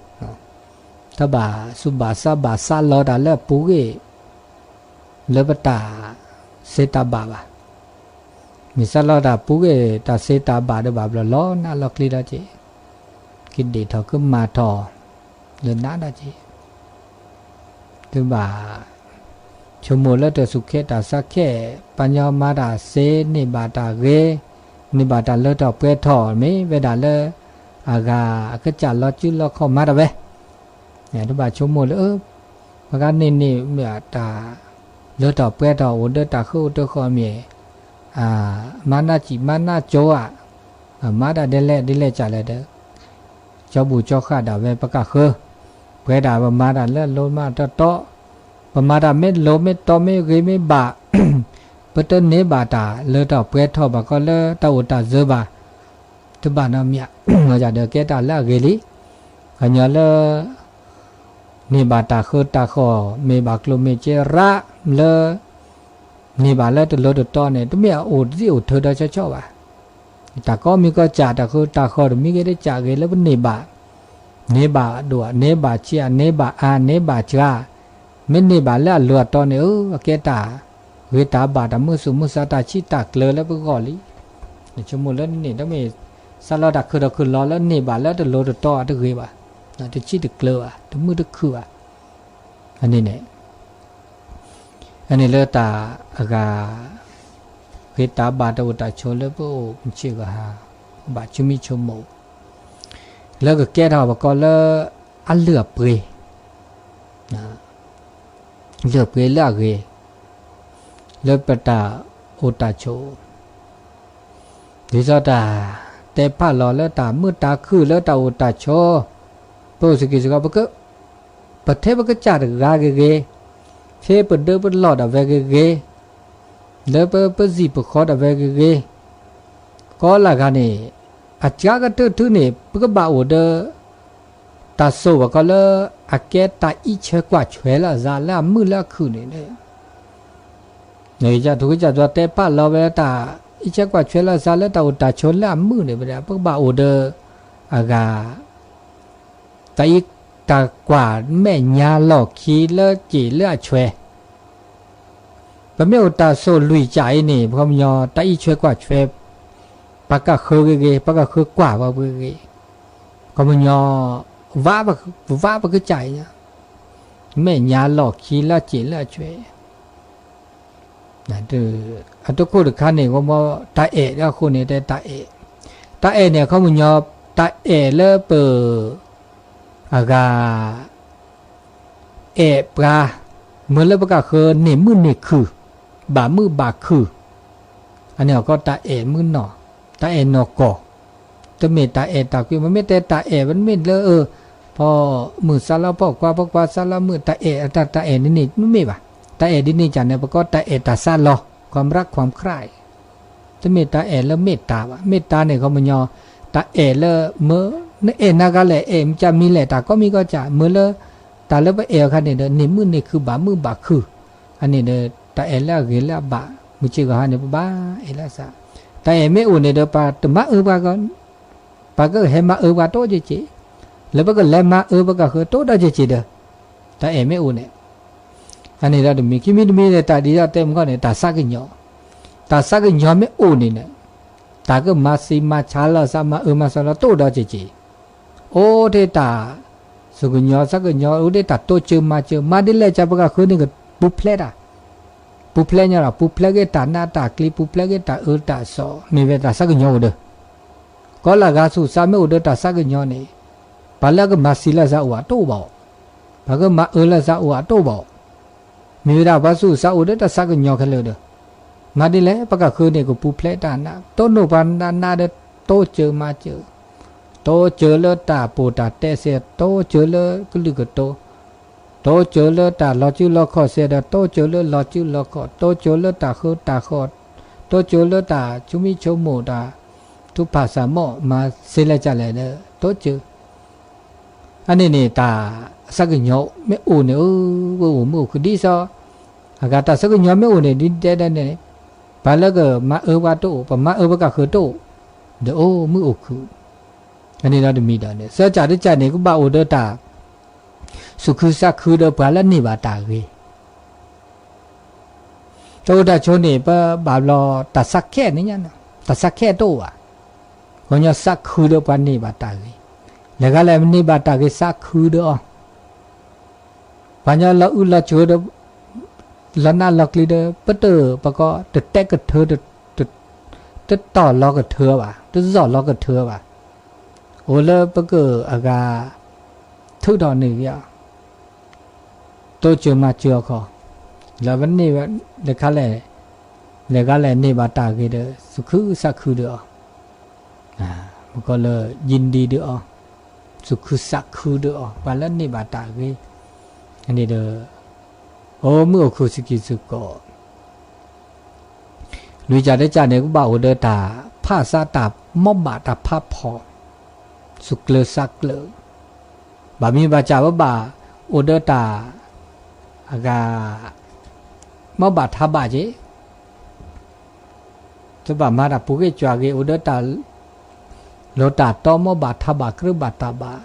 တဘၣ်သူၣ်ဘၣ်သးဘၣ်စးလီၤတၢ်လၢအပူၤကွံာ် လၢပတၢ်စ့တၢ်ဘၣ်ဘၣ်, မ့ၢ်စးလီၤတၢ်ပူၤကွံာ် တၢ်စ့တၢ်ဘၣ်ဒီးဘၣ်ဘျီလီၤနးလီၤကျံဒီးက့ၤ, ကဒ့ၣ်ထီၣ်ကမၣ်ထီၣ် လၢနးဒီးက့ၤ တဘၣ် ဆိကမိၣ်လၢတၢ်သူၣ်ခဲတၢ်သးခဲ, ပှၤညီမၤတၢ်စ့ န့ၢ်ဘၣ်တၢ်ဂ့ၤ, န့ၢ်ဘၣ်တၢ်လၢထီၣ်ပှဲၤထီၣ် မ့ၢ်ဝဲဒၣ်လၢ အဂၤအကစၢ်လီၤစုလီၤခီၣ်မၤတၢ်ဝဲ, တဘၣ်ဆိကမိၣ်လၢ ပှၤဂၤန့ၣ်န့ၣ် မ့ၢ်တၢ်လၢထီၣ်ပှဲၤထီၣ် အိၣ်ဒီးတၢ်ဃၢအိၣ်တဃီမ့ၢ် မၤနၢ်စံၣ်မၤနၢ်ကၠိဧါ, မၤတၢ်ဒ်လဲၣ်ဒ်လဲၣ်ကလဲၣ်ဒီး ကၠီဘူၣ်ကၠီဃၣ်ဒၣ်ဝဲပကဃၢၤ, ပှဲၤဒၣ်ပမၤတၢ်လၢအလိၤမးတီတီ, ပမၤတၢ်မ့ၢ်လိၤမ့ၢ်တီမ့ၢ်ဂ့ၤမ့ၢ်ဘၣ်, ပတန့ၢ်ဘၣ်တၢ်လၢထီၣ်ပှဲၤထီၣ်ဘၣ်ကီလၢတၢ်အိၣ်တၢ်စၢၤဘၣ်, တဘၣ်နီတမံၤ, ဒီးကဲတၢ်လၢအဂ့ၤလံ, ခီညီလၢ န့ၢ်ဘၣ်တၢ်ဃၢတၢ်ဃီၣ် မ့ၢ်ဘၣ်ကျိၣ်မ့ၢ်စ့ရၣ်လၢ န့ၢ်ဘၣ်လၢတလိၤတတီန့ၣ် တမ့ၢ်အအိၣ်သံအိၣ်ထၢဒီးဆီဆီဘၣ်. တၢ်ကီမံၤကီစၢ် တၢ်ဃၢတၢ်ဃီၣ် တမံၤဂ့ၤတကးဂ့ၤလၢပန့ၢ်ဘၣ်, န့ၢ်ဘၣ်ဒိၣ် န့ၢ်ဘၣ်ဆံး န့ၢ်ဘၣ်အါ န့ၢ်ဘၣ်စှၤ, မ့ၢ်န့ၢ်ဘၣ်လၢအလိၤအတီန့ၣ် အကဲတၢ်ဂ့ၤတၢ်ဘၣ် တၢ်မုာ်သူၣ်မုာ်သး တၢ်ဆံးတၢ်ကျၢၤလၢပဂီၢ်လံ. နဆိကမိၣ်လၢန့ၣ် တမ့ၢ်စးလီၤတၢ်ခုၣ်ထီၣ်ခုၣ်လီၤလၢန့ၢ်ဘၣ်လၢတလိၤတတီတဂ့ၤဘၣ်, တဆံးတကျၢၤဘၣ် တမုာ်တခုၣ်ဘၣ်. အန့ၣ်န့ၣ် အန့ၣ်လၢတၢ်အဂၤ ဂ့ၤတၢ်ဘၣ်တၢ်အိၣ်တၢ်ဆိးလၢပအိၣ်မုၢ်ဆ့ၣ်ဂီၤဟါ, ဘၣ်ဆိမံဆိမိၣ် လၢကကဲထီၣ်ပကီၢ်လၢအလုၢ်အပှ့ၤ, လုၢ်အပှ့ၤလၢအဂ့ၤ လၢပတၢ်အိၣ်တၢ်ဆိး ဒ်သိးတၢ်တဲဖးလီၤလၢတၢ်မုာ်တၢ်ခုၣ်လၢတၢ်အိၣ်တၢ်ဆိး, ပအိၣ်စ့ၢ်ကီးစ့ၢ်ကီး ပထဲပကစၢ်တဂၤဂ့ၤဂ့ၤ, ဖဲပဒၢပလီၢ်ဒၣ်ဝဲဂ့ၤဂ့ၤ, လၢပပစံၣ်ပဃီဒၣ်ဝဲဂ့ၤဂ့ၤ, ကိးလၢဂၤန့ၣ် အစှၤကတၢၢ်ထူန့ၣ် ပကဘၣ်အိၣ်ဒီး တၢ်စိၣ်ဘၣ်ကီးလၢ အကဲတၢ်အံးထွဲကွၢ်ထွဲလၢအသးလၢအမုာ်လၢအခုၣ်န့ၣ် နကစၢ်ထူကစၢ်သီတဲဖးလီၤဝဲတၢ်အံးထွဲကွၢ်ထွဲလၢအသးလၢတၢ်အိၣ်တၢ်ဆိးလၢအမုာ်န့ၣ် ပကဘၣ်အိၣ်ဒီးအဂၤ တၢ်အံးတၢ်ကွၢ်မဲာ်ညါလီၢ်ခံလၢစ့ၣ်လၢအထွဲ, ပမ့ၢ်အိၣ်တၢ်စိၣ်လွံၢ်ကၠးအံၤန့ၣ် ပှၤကညီတၢ်အံးထွဲကွၢ်ထွဲ ပှၤကဃၢဂ့ၤဂ့ၤ ပှၤကဃၢကွၢ်ပှၤဂ့ၤဂ့ၤ, ပှၤကညီ ဝးပကစၢ်အံၤ မဲာ်ညါလီၢ်ခံလၢစ့ၣ်လၢအထွဲ အတခိၣ်တခါန့ၣ် ဂီမီတၢ်အဲၣ်အဃိန့ၣ် တဲတၢ်အဲၣ်, တၢ်အဲၣ်န့ၣ် အခီပညီ တၢ်အဲၣ်လၢပ အဂၤ အဲၣ်ပှၤ မ့ၢ်လၢပကဃၢန့ၢ်မုာ်န့ၢ်ခုၣ်, ဘၣ်မုာ်ဘၣ်ခုၣ်, အန့ၣ်အကီတၢ်အဲၣ်မုၢ်နီၢ်, တၢ်အဲၣ်နီၢ်ကီၢ်, တမ့ၢ်တၢ်အဲၣ်တၢ်ကွံ, ပမ့ၢ်တဲတၢ်အဲၣ် ပမ့ၢ်လၢ ဖီမုၢ်စးလီၤဖီကွၢ် ဖီကွၢ်စးလီၤမုၢ် တၢ်အဲၣ် တၢ်အဲၣ်ဒ်န့ၣ် မ့ၢ်ဘၣ်, တၢ်အဲၣ်ဒ်န့ၣ်ကန့ၣ် ပကီတၢ်အဲၣ်တၢ်စးလီၤ ความรักความใคร่ တမ့ၢ်တၢ်အဲၣ်လၢမ့ၢ်တၢ်ဘၣ်, မ့ၢ်တၢ်န့ၣ် ခီပညီ တၢ်အဲၣ်လၢမၢ, နအဲၣ်နၤဂၤလဲၣ်, အဲၣ်မ့ၢ်ကမံၤလဲၣ်, တၢ်ကိးမံၤကိးကၢ်, မၢလၢ တၢ်လၢပအဲၣ်အီၤခါန့ၣ်ဒီး န့ၢ်မုာ်န့ၢ်ခုၣ် ဘၣ်မုာ်ဘၣ်ခုၣ်, အန့ၣ်ဒီး တၢ်အဲၣ်လၢအဂ့ၤလၢအဘၣ်, မုၢ်ဆ့ၣ်ဂီၤဟါန့ၣ် ပဘၣ်အဲၣ်လၢအသး, တၢ်အဲၣ်မ့ၢ်အိၣ်န့ၣ်ဒီး ပှၤတမၤအၢပှၤက ပှၤကဟဲမၤအၢပှၤတအိၣ်က့ၤက့ၤ, လၢပကလဲၤမၤအၢပှၤကဃၢၤတအိၣ်ဒီးက့ၤက့ၤဒီး, တၢ်အဲၣ်မ့ၢ်အိၣ်န့ၣ်, အန့ၣ်ဒီးတမံၤ, ခံမံၤတမံၤန့ၣ် တၢ်ဒ်သိးတဲမုၢ်ခီန့ၣ် တၢ်သးကညီၤ, တၢ်သးကညီၤမ့ၢ်အိၣ်န့ၣ်န့ၣ်, တၢ်ကမၤသံမၤဆါလီၤသး မၤအၢမၤသီလီၤတအိၣ်ဒီးက့ၤက့ၤ, အိၣ်ဒၣ်တၢ် သူၣ်ကညီၤသးကညီၤ အိၣ်ဒၣ်တၢ်တိစၢၤမၤစၢၤ, မၤဒ်လဲၣ်ကၢ် ပှၤကဃၢၤန့ၣ်ကပူၤဖျဲးတၢ် ပူၤဖျဲးညီလီၤ, ပူၤဖျဲးက့ၤတၢ်နးတၢ်ကျံၤ, ပူၤဖျဲးက့ၤတၢ်အၢတၢ်သီ, မ့ၢ်ဝဲတၢ်သးကညီၤအိၣ်ဒီး, ကီလၢဂၤသူၣ်သးမ့ၢ်အိၣ်ဒီးတၢ်သးကညီၤန့ၣ်, ပှၤလၢကမၤသံလၢသးအိၣ်အတအိၣ်ဘၣ်, ပှၤကမၤအၢလၢသးအိၣ်အတအိၣ်ဘၣ်, မ့ၢ်ဝဲဒၣ်ပှၤသူၣ်သးအိၣ်ဒီးတၢ်သးကညီၤခဲလၢာ်ဒီး, မၤဒ်လဲၣ် ပှၤကဃၢၤန့ၣ်ကပူၤဖျဲးတၢ်နး, တိၢ်နီၣ်ပှၤနးနးဒီး တိစၢၤမၤစၢၤ, တိစၢၤလၢတၢ်ပီးတၢ်တဲစဲး, တိစၢၤလၢကလုာ်ကတိၤ တိစၢၤလၢတၢ်လီၤစုလီၤခီၣ်စဲးဒီး တိစၢၤလၢလီၤစုလီၤခီၣ်, တိစၢၤလၢတၢ်ဃၢတၢ်ဃီၣ်, တိစၢၤလၢတၢ်ဆိမိၣ်ဆိကမိၣ်တၢ် ထုကဖၣ်စၢ်မီၣ် မၤသ့လဲၣ်ကၢ်လဲၣ်ဒီး တိစၢၤ, အန့ၣ်န့ၣ် တၢ်သးကညီၤမ့ၢ်အိၣ်န့ၣ် အိၣ်မုာ်အိၣ်ခုၣ်ဒ်သိး, အဂၤတၢ်သးကညီၤမ့ၢ်အိၣ်န့ၣ် ဒ်တဲဒၣ်န့ၣ်, ပှၤလၢကမၤအၢပှၤတအိၣ်, ပမၤအၢပှၤကဃၢၤတအိၣ်, ဒီးအိၣ်မုာ်အိၣ်ခုၣ်, အန့ၣ်ဒီးတမံၤဒီးန့ၣ် သၢကၢ်တကၢ်န့ၣ် ကဘၣ်အိၣ်ဒီးတၢ် သူၣ်ခုသးခုဒီးပှၤလၢန့ၢ်ဘၣ်တၢ်ဂ့ၤ တၢ်အိၣ်တၢ်ဆိးန့ၣ် ပဘၣ်ဘျီတၢ်သးခဲန့ၣ်ညါ, တၢ်သးခဲတအိၣ်ဘၣ်, ခီပညီသးခုဒီးပှၤန့ၢ်ဘၣ်တၢ်ဂ့ၤ, လဲၤခါလဲၣ်မ့ၢ်န့ၢ်ဘၣ်တၢ်ဂ့ၤသးခုဒီးအီၤ, ပှၤကညီလီၤအုၣ်လီၤဆိးဒီး လီၤနးလီၤကျံၤဒီး ပတၢၢ်ပကီ တတဲကထၢ, တတီၢ်လီၤကထၢဘၣ်, တစီၣ်လီၤကထၢဘၣ်, အိၣ်လၢပကအဂၤ ထုးထီၣ်န့ၢ်ဂ့ၤအီၤ တိစၢၤမၤစၢၤအီၤခီ, လၢပန့ၢ်ဝဲ လဲၤခါလဲၣ်, လဲၤခါလဲၣ်န့ၢ်ဘၣ်တၢ်ဂ့ၤဒီး သူၣ်ခုသးခုဒီးအီၤ, မ့ၢ်ကီးလၢ ယံၤဒံဒီးအီၤ, သူၣ်ခုသးခုဒီးအီၤ ပှၤလၢန့ၢ်ဘၣ်တၢ်ဂ့ၤ, န့ၣ်ဒီး အိၣ်မုာ်အိၣ်ခုၣ်စကံးစကီး လွံၢ်ကၢ်တကၢ်န့ၣ် ကဘၣ်အိၣ်ဒီးတၢ်ဖးသးတၢ်မီဘၣ်တၢ်ဖးဖီၣ်, သူၣ်ကျၢၤသးကျၢၤ, ဘၣ်မံၤဘၣ်စၢ်ပဘၣ်အိၣ်ဒီးတၢ် အဂၤ မီဘၣ်ထးဘၣ်က့ၤ, တဘၣ်မၤတၢ်ပူၤဂ့ၤကွၢ်ဂ့ၤ အိၣ်ဒီးတၢ် လီၤတၢ်တီမီဘၣ်ထးဘၣ်ကြၢးဘၣ်တၢ်ဘၣ်,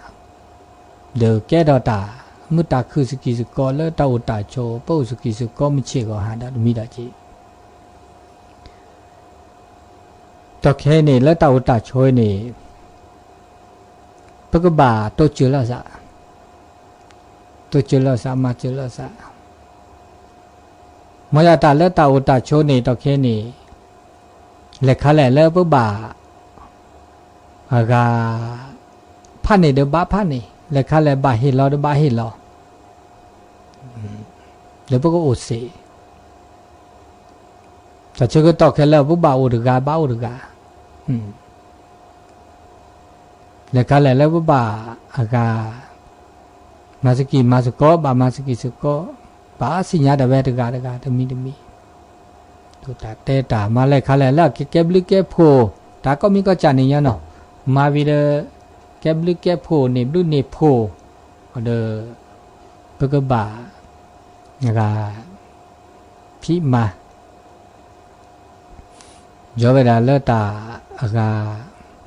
ဒီးကဲထီၣ်တၢ် မုာ်တၢ်ခုၣ်စကံးစကီးလၢတၢ်အိၣ်တၢ်ဆိး ပအိၣ်စကံးစကီးမုၢ်ဆ့ၣ်ဂီၤဟါဒီးတမံၤဒီးက့ၤ ဒီးခဲအံၤန့ၣ် လၢတၢ်အိၣ်တၢ်ဆိးအံၤန့ၣ် ပကဘၣ်တိစၢၤလီၤသး, တိစၢၤလီၤသး မၤစၢၤလီၤသး, မ်ယတၢ်လၢတၢ်အိၣ်တၢ်ဆိးန့ၣ် ဒီးခဲအံၤန့ၣ် လဲၤခါလဲၣ်လၢပဘၣ် အဂၤ ဖးန့ၢ်ဒီးဘၣ်ဖးန့ၢ်, လဲၤခါလဲၣ်ဘၣ်ဟ့ၣ်လီၤဒီးဘၣ်ဟ့ၣ်လီၤ, လၢပကအိၣ်သ့ တၢ်ဆၢကတီၢ်ခဲလၢာ် ပဘၣ်အိၣ်တဂၤဘၣ်အိၣ်တဂၤ, လဲၤခါလဲၣ်လၢပဘၣ်အဂၤ မၤသကံၢ်မၤသကိး ဘၣ်မၤသကံၢ်သကိး, ဘၣ်သ့ၣ်ညါဒၣ်ဝဲတဂၤတဂၤ တမံၤတမံၤ, ဒိးတၢ်တဲတၢ်မၤလဲၤခါလဲၣ်လၢအကဲဘျုးကဲဖှိၣ် တၢ်ကိးမံၤကိးကၢ်န့ၣ်ညါနီၤ, မၤဝံၤဒီး ကဲဘျုးကဲဖှိၣ်န့ၢ်ဘျုးန့ၢ်ဖှိၣ်, ဒီး ပကဘၣ် အဂၤ ဖံးမၤ ယီၤဝဲဒၣ်လၢတၢ်အဂၤ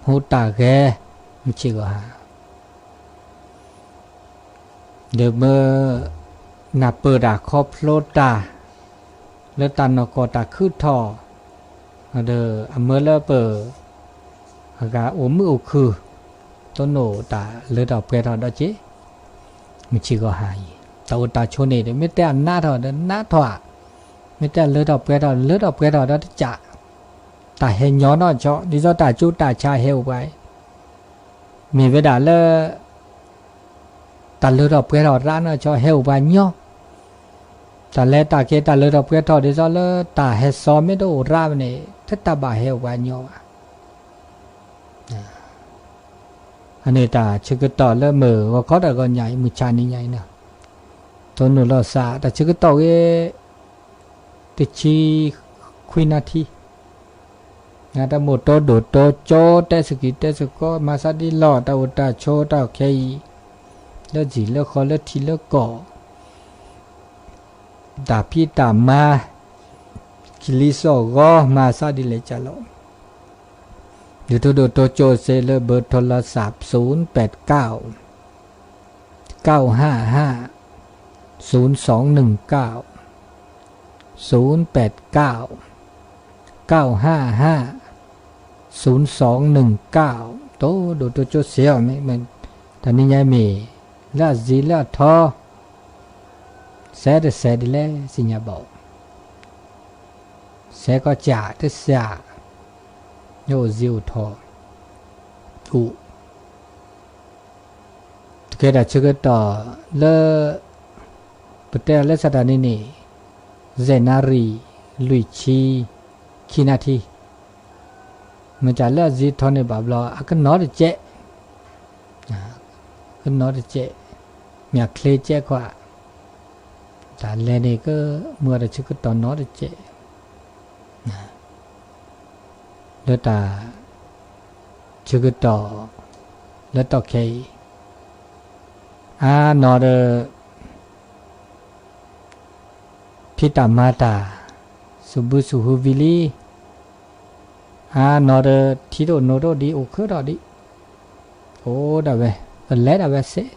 ဟူးတၢ်ဂဲၤ မုၢ်ဆ့ၣ်ဂီၤဟါ, ဒီးမၢ နၢ်ပၢၢ်တၢ်ခီဖျိတၢ် လၢတၢ်နီၢ်ကီၢ်တၢ်ခုထီၣ်, ဒီးအမၢလၢပ အဂၤအိၣ်မုာ်အိၣ်ခုၣ်, တိၢ်နီၣ်တၢ်လၢထီၣ်ပှဲၤထီၣ်ဒီးက့ၤ မုၢ်ဆ့ၣ်ဂီၤဟါအံၤ, တၢ်အိၣ်တၢ်ဆိးန့ၣ်ဒီး မ့ၢ်တဲအနးထီၣ်ဒီးနးထီၣ်ဧါ, မ့ၢ်တဲလၢထီၣ်ပှဲၤထီၣ် လၢထီၣ်ပှဲၤထီၣ်ဒီးတကး, တၢ်ဟဲညီနီၢ်ဆီ ဒ်သိးတၢ်ကၠိတၢ်ဆါဟဲအိၣ်ပှၤအံၤ, မ့ၢ်ဝဲဒၣ်လၢ တၢ်လၢထီၣ်ပှဲၤထီၣ်ရၣ်နီၢ်ဆီဟဲအိၣ်ပှၤညီ, တၢ်လဲၤတၢ်က့ၤတၢ်လၢထီၣ်ပှဲၤထီၣ်ဒ်သိးလၢတၢ်ဟဲစီၤမ့ၢ်တအိၣ်ရၣ်ဘၣ်န့ၣ် တတၢ်ဘၣ်ဟဲအိၣ်ပှၤညီဘၣ်. အန့ၣ်တၢ်ဆၢကတီၢ်လၢမုၢ်ဂီၤခီတၢ်ဂီၤညါအံၤ မုၢ်ဆါနံၤညါအံၤန့ၣ်, တိၢ်နီၣ်လိာ်သး တၢ်ဆၢကတီၢ်ဝဲ တဆံခွံနၣ်ထံၣ် နတၢ်မိၣ်တီဒိၣ်တီကၠိ တဲစကံးတဲစကီး မၤသးဒ်လီၤ တၢ်အိၣ်တၢ်ဆိးတၢ်ခဲအံၤ, လၢစံာ်လၢဃီလၢထံလၢကီၢ် တၢ်ဖံးတၢ်မၤ ခံလံစီၣ်ဂီၤ မၤသးဒ်လဲၣ်ကလီၤ. ဒုးထူဒိၣ်ထူကၠိစ့လၢဘၢထိလၢစး ศูนย์แปดเก้า เก้าห้าห้า ศูนย์สองหนึ่งเก้า ศูนย์แปดเก้า เก้าห้าห้า ศูนย์สองหนึ่งเก้า တိၢ်ဒိၣ်တိၢ်ကၠိစ့အီၤ မ့ၢ် တနံၤညါမ့ၢ် လၢအစံးလၢအထီ စဲတစဲးဒ်လဲၣ် စံၣ်ညါဘၣ် စဲကီးစးတစး ယအိၣ်စံးအိၣ်ထီ အိၣ် တကဲတၢ်ဆၢကတီၢ်လၢ ပတဲလၢစးတၢ်န့ၣ်န့ၣ် စဲးနၣ်ရံၣ် လွံၢ်ဆံ ခံနၣ်ထံ မ့ၢ်တၢ်လၢအစံးထီန့ၣ်ဘၣ်ဘျီ အကနီၤတကဲး ကနီၤတကဲး မ့ၢ်ချ့ကဲးခွါ တၢ်လဲၤန့ၣ်ကမုၢ်အတၢ်ဆၢကတီၢ်နီၤတကဲး လၢတၢ် ဆၢကတီၢ် လၢတီၢ်ခဲအံၤ အါနီၤဒီး ဖံးတၢ်မၤတၢ် စူၣ်ဘုစူၣ်ဟုဝံၤလံ အါနီၤဒီး ထံတအိၣ်နိၣ်တအိၣ်ဒံး အိၣ်ခၢထီၣ်ဒံး အိၣ်ဒၣ်ဝဲ ကလဲၤဒၣ်ဝဲစ့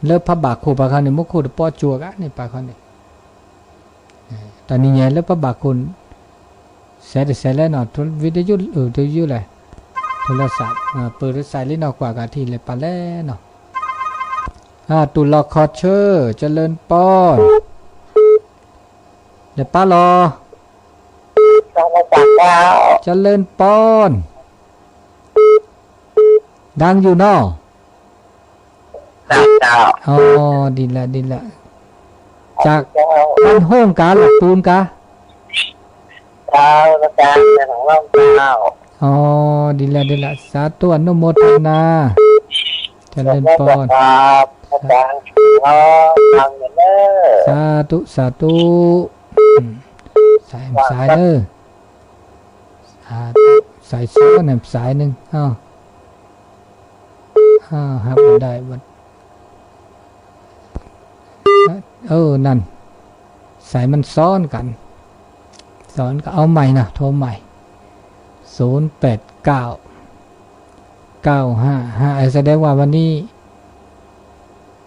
လၢဖးဘၣ်ခိၣ်ပာ်ခီန့ၣ် မူခိၣ်တပီကၠိအဂၤန့ၣ်ပာ်ခီန့ၣ် တၢ်နံၤညါလၢဖးဘၣ်ခိၣ် စဲးတစဲးလဲၣ်နီၤ ဝံတယုၢ် တယုၢ်လဲၣ် ထူလၢစး ပၢၢ်တစဲးလံနီၤ ကွၢ်ကထံၣ်လဲၤပာ်လဲၣ်နီၤ တူၢ်လီၤခီဆၢ เจริญพร လဲၤပာ်လီၤ เจริญพร ดังอยู่เนาะ ဒ်လဲၣ် ဒ်လဲၣ် จากบ้านโฮ่งกา หลักปูนกา อ๋อ ဒ်လဲၣ်ဒ်လဲၣ် สาธุ อนุโมทนา เจริญพร สาธุ สาธุ สาย สายเนอะ สายซ้อนเนี่ย สายหนึ่ง อ้าว อ้าว ครับ ได้ เออ นั่น สายมันซ้อนกัน ซ้อนก็เอาใหม่นะ โทรใหม่ ศูนย์แปดเก้า เก้าห้าห้า แสดงว่าวันนี้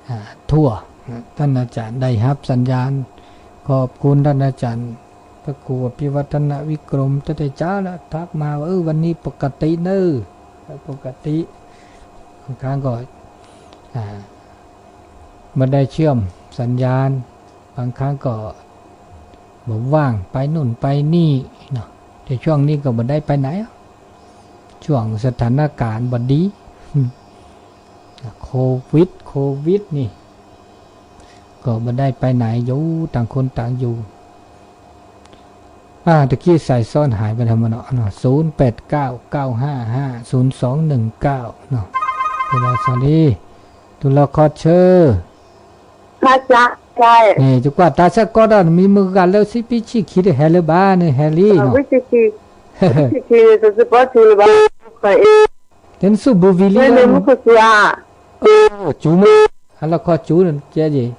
อ่า ทั่ว นะ ท่านอาจารย์ได้รับสัญญาณ ขอบคุณท่านอาจารย์ พระครูอภิวัฒนวิกรม ตั้งแต่เช้าแล้ว ทักมาว่า เออ วันนี้ปกติเนอะ ปกติ บางครั้งก็ อ่า ไม่ได้เชื่อมสัญญาณ บางครั้งก็ บ่ว่างไปนู่นไปนี่เนาะ แต่ช่วงนี้ก็บ่ได้ไปไหนอะ ช่วงสถานการณ์บ่ดี โควิด โควิดนี่ ก็บ่ได้ไปไหน อยู่ต่างคนต่างอยู่ อ่า ตะกี้สายซ้อนหายไปทำไมเนาะ เนาะ ศูนย์แปดเก้า เก้าห้าห้า ศูนย์สองหนึ่งเก้า เนาะ เวลาสวัสดี ตุลาคอเชอร์ ခါစၢ် ကဲ န့ၣ် ယကွၢ်တၢ်ဆၢကီးဒီး နမံၤမုၢ်ဂၤလၢ စံးပံဆံၣ်ခံတဟဲလၢၤဘၣ် နဟဲလံနီၤ ဝံၣ်ဆံၣ်ခံ ဝံၣ်ဆံၣ်ခံန့ၣ် တစံးပီဆူလၢၤဘၣ် တဲနဆူၣ်ဘူးဝံၤလံ မ့ၢ်မူခိၣ်စူၤဧါ စူၤမ့ၢ် ဟါလီၤခီစူၤ ကဲယ့ၣ်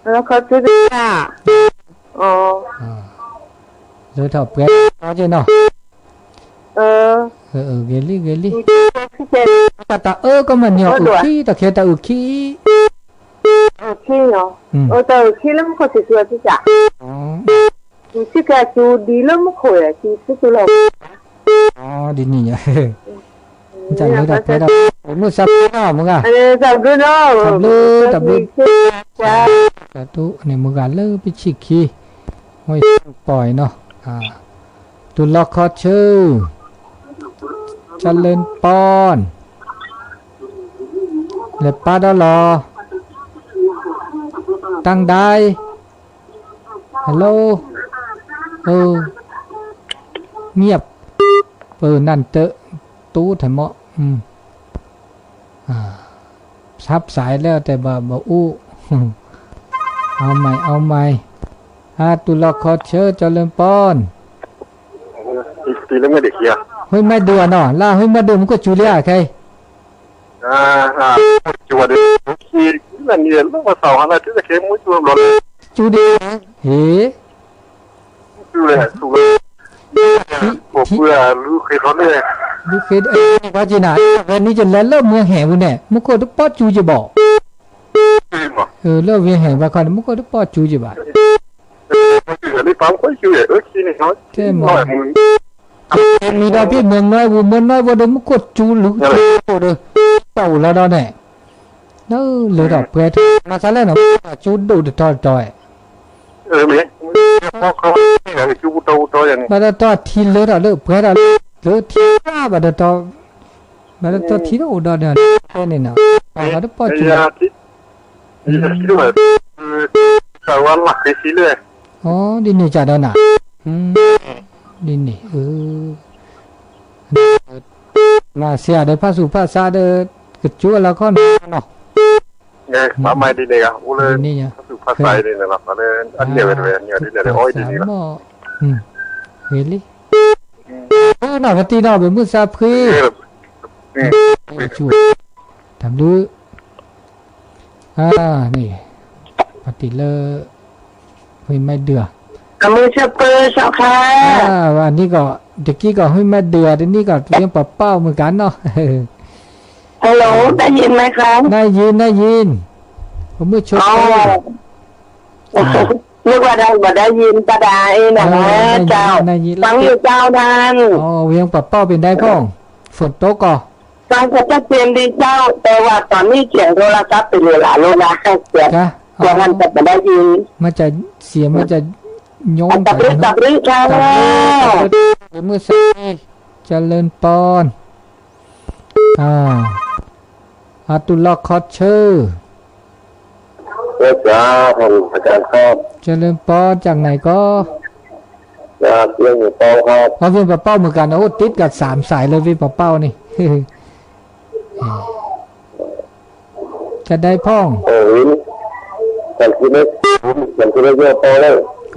ဟါလီၤခီစူၤတၢ် အ လၢထီၣ်ပှဲၤအီၤက့နီၤ ဂ့ၤလံ ဂ့ၤလံ တၢ်အၢကီမးန့ၣ် အုၣ်ခံ တၢ်ခဲတၢ်အုၣ်ခံ အုၣ်ခံ တၢ်အုၣ်ခံလၢမူခိၣ်စူၤစူၤ စံးစၢ် စံးကစူၤဒ်လၢမူခိၣ် စူၤစူၤလီၤ ဒ်န့ၣ်ညါ တၢ်လၢတၢ်ပှဲၤဒီး မုၢ်စၢ်ဖးနီၤ မုၢ်ဂၤ တၢ်ဘျုးနီၤ တၢ်ဘျုး တၢ်ဘျုး စၢ်တူန့ၣ် မုၢ်ဂၤလၢပဆံၣ်ခံ ဝဲပီၢ်အံၤနီၤ တူၢ်လီၤခီဆၢ เจริญพร လဲၤပာ်ဒီးလီၤ တၢင်းဒၢႆ hello เออ เงียบ เออ นั่นเตอะ ตู้แถมเหมาะ อืม อ่า ทับสายแล้วแต่บ่ บ่อู้ เอาใหม่ เอาใหม่ အတူၢ်လိာ်ခီဆၢ ကၠီလၢပီၢ်, ဟူမ့ၢ်ဒုးနီၤ လၢဟူမ့ၢ်ဒုး မူခိၣ်စူၤလံဧါ ခဲအံၤ, စူၤဒံး, ဟ့ၣ်, ဘၣ်က့ၤနၤ ဝဲနံၤကလဲၤလၢမုၢ်ဟဲၣ်ပူၤန့ၣ် မူခိၣ်တပီၢ်စူၤက့ၤဘၣ်, လၢဝ့ၢ်ဟဲၣ်ဘၣ်ခီန့ၣ် မူခိၣ်တပီၢ်စူၤက့ၤဘၣ် တဲမး, မံၤဒီးဖဲမုၢ်နွဲပူၤ မုၢ်နွဲပူၤဒီး မူခိၣ်စူၤလူၤက့ၤဒီး တၢ်အိၣ်လီၤဒီးန့ၣ်, လၢလၢထီၣ်ပှဲၤထီၣ် မၤသးလၢနီၤ မူခိၣ်စူၤဒိၣ်တတီၤတတီၤ, ဘၣ်တတီၤထံလၢထီၣ်လၢပှဲၤထီၣ်လၢ လၢထံဘၣ်တတီၤ, ဘၣ်တတီၤထံတအိၣ်ဒီးန့ၣ်, ဖဲန့ၣ်နီၤ ပှၤတပီၢ်စူၤ အီ ဒ်န့ၣ်ကဒီးနၤ, ဒ်န့ၣ်, မၤစ့ၢ်ဒီးဖးဆူးဖးဆါဒီး ကကၠိလီၤခီနီၤ, ဒ်န့ၣ်, ဖးဆူးဖးဆါမး, ဂ့ၤလံ, နီၢ်ကတံၢ်နီၤ ပမုၢ်သးဖှံ, တၢ်ဘျုး န့ၣ်, ပတံၤလၢ ဟူမ့ၢ်ဒုးဧါ, အမုၢ်ဆၢပၢၢ်စီခါ, အနံၣ်ကီး တကံကီးဟူမ့ၢ်ဒုးဧါ တနံၣ်ကီး ဝ့ၢ်ပပီၢ်မုၢ်ကါနီၤ, Hello ได้ยินไหมคะ, ได้ยิน ได้ยิน, ပမုၢ်ဆၢပၢၢ် นึกว่าได้บ่ได้ยินก็ได้นะคะ เจ้า ฟังอยู่เจ้าท่าน ဝ့ၢ်ပပီၢ်ပၣ်ဒဲးဖီၣ်, ฝนตก ကီး ฟังก็ชัดเจนดีเจ้า แต่ว่าตอนนี้เสียงโทรศัพท์เป็นหลายๆลูกนะ เสียง เสียงมันจะไม่ได้ยิน မ့ၢ်စ့ၢ်မ့ၢ်စ့ၢ် ညိ တၢ်ဘျုးတၢ်ဘျုး မုၢ်ဆါ ကလၢၢ်ပီၢ် အတူၢ်လိာ်ခီဆၢ ကလၢၢ်ပီၢ် จากไหนก็ ဝ့ၢ်ပပီၢ်မုၢ်ကါန့ၣ် အိၣ်တိတ်းကး สามสาย လၢဝ့ၢ်ပပီၢ်န့ၣ် ကဒဲဖီၣ်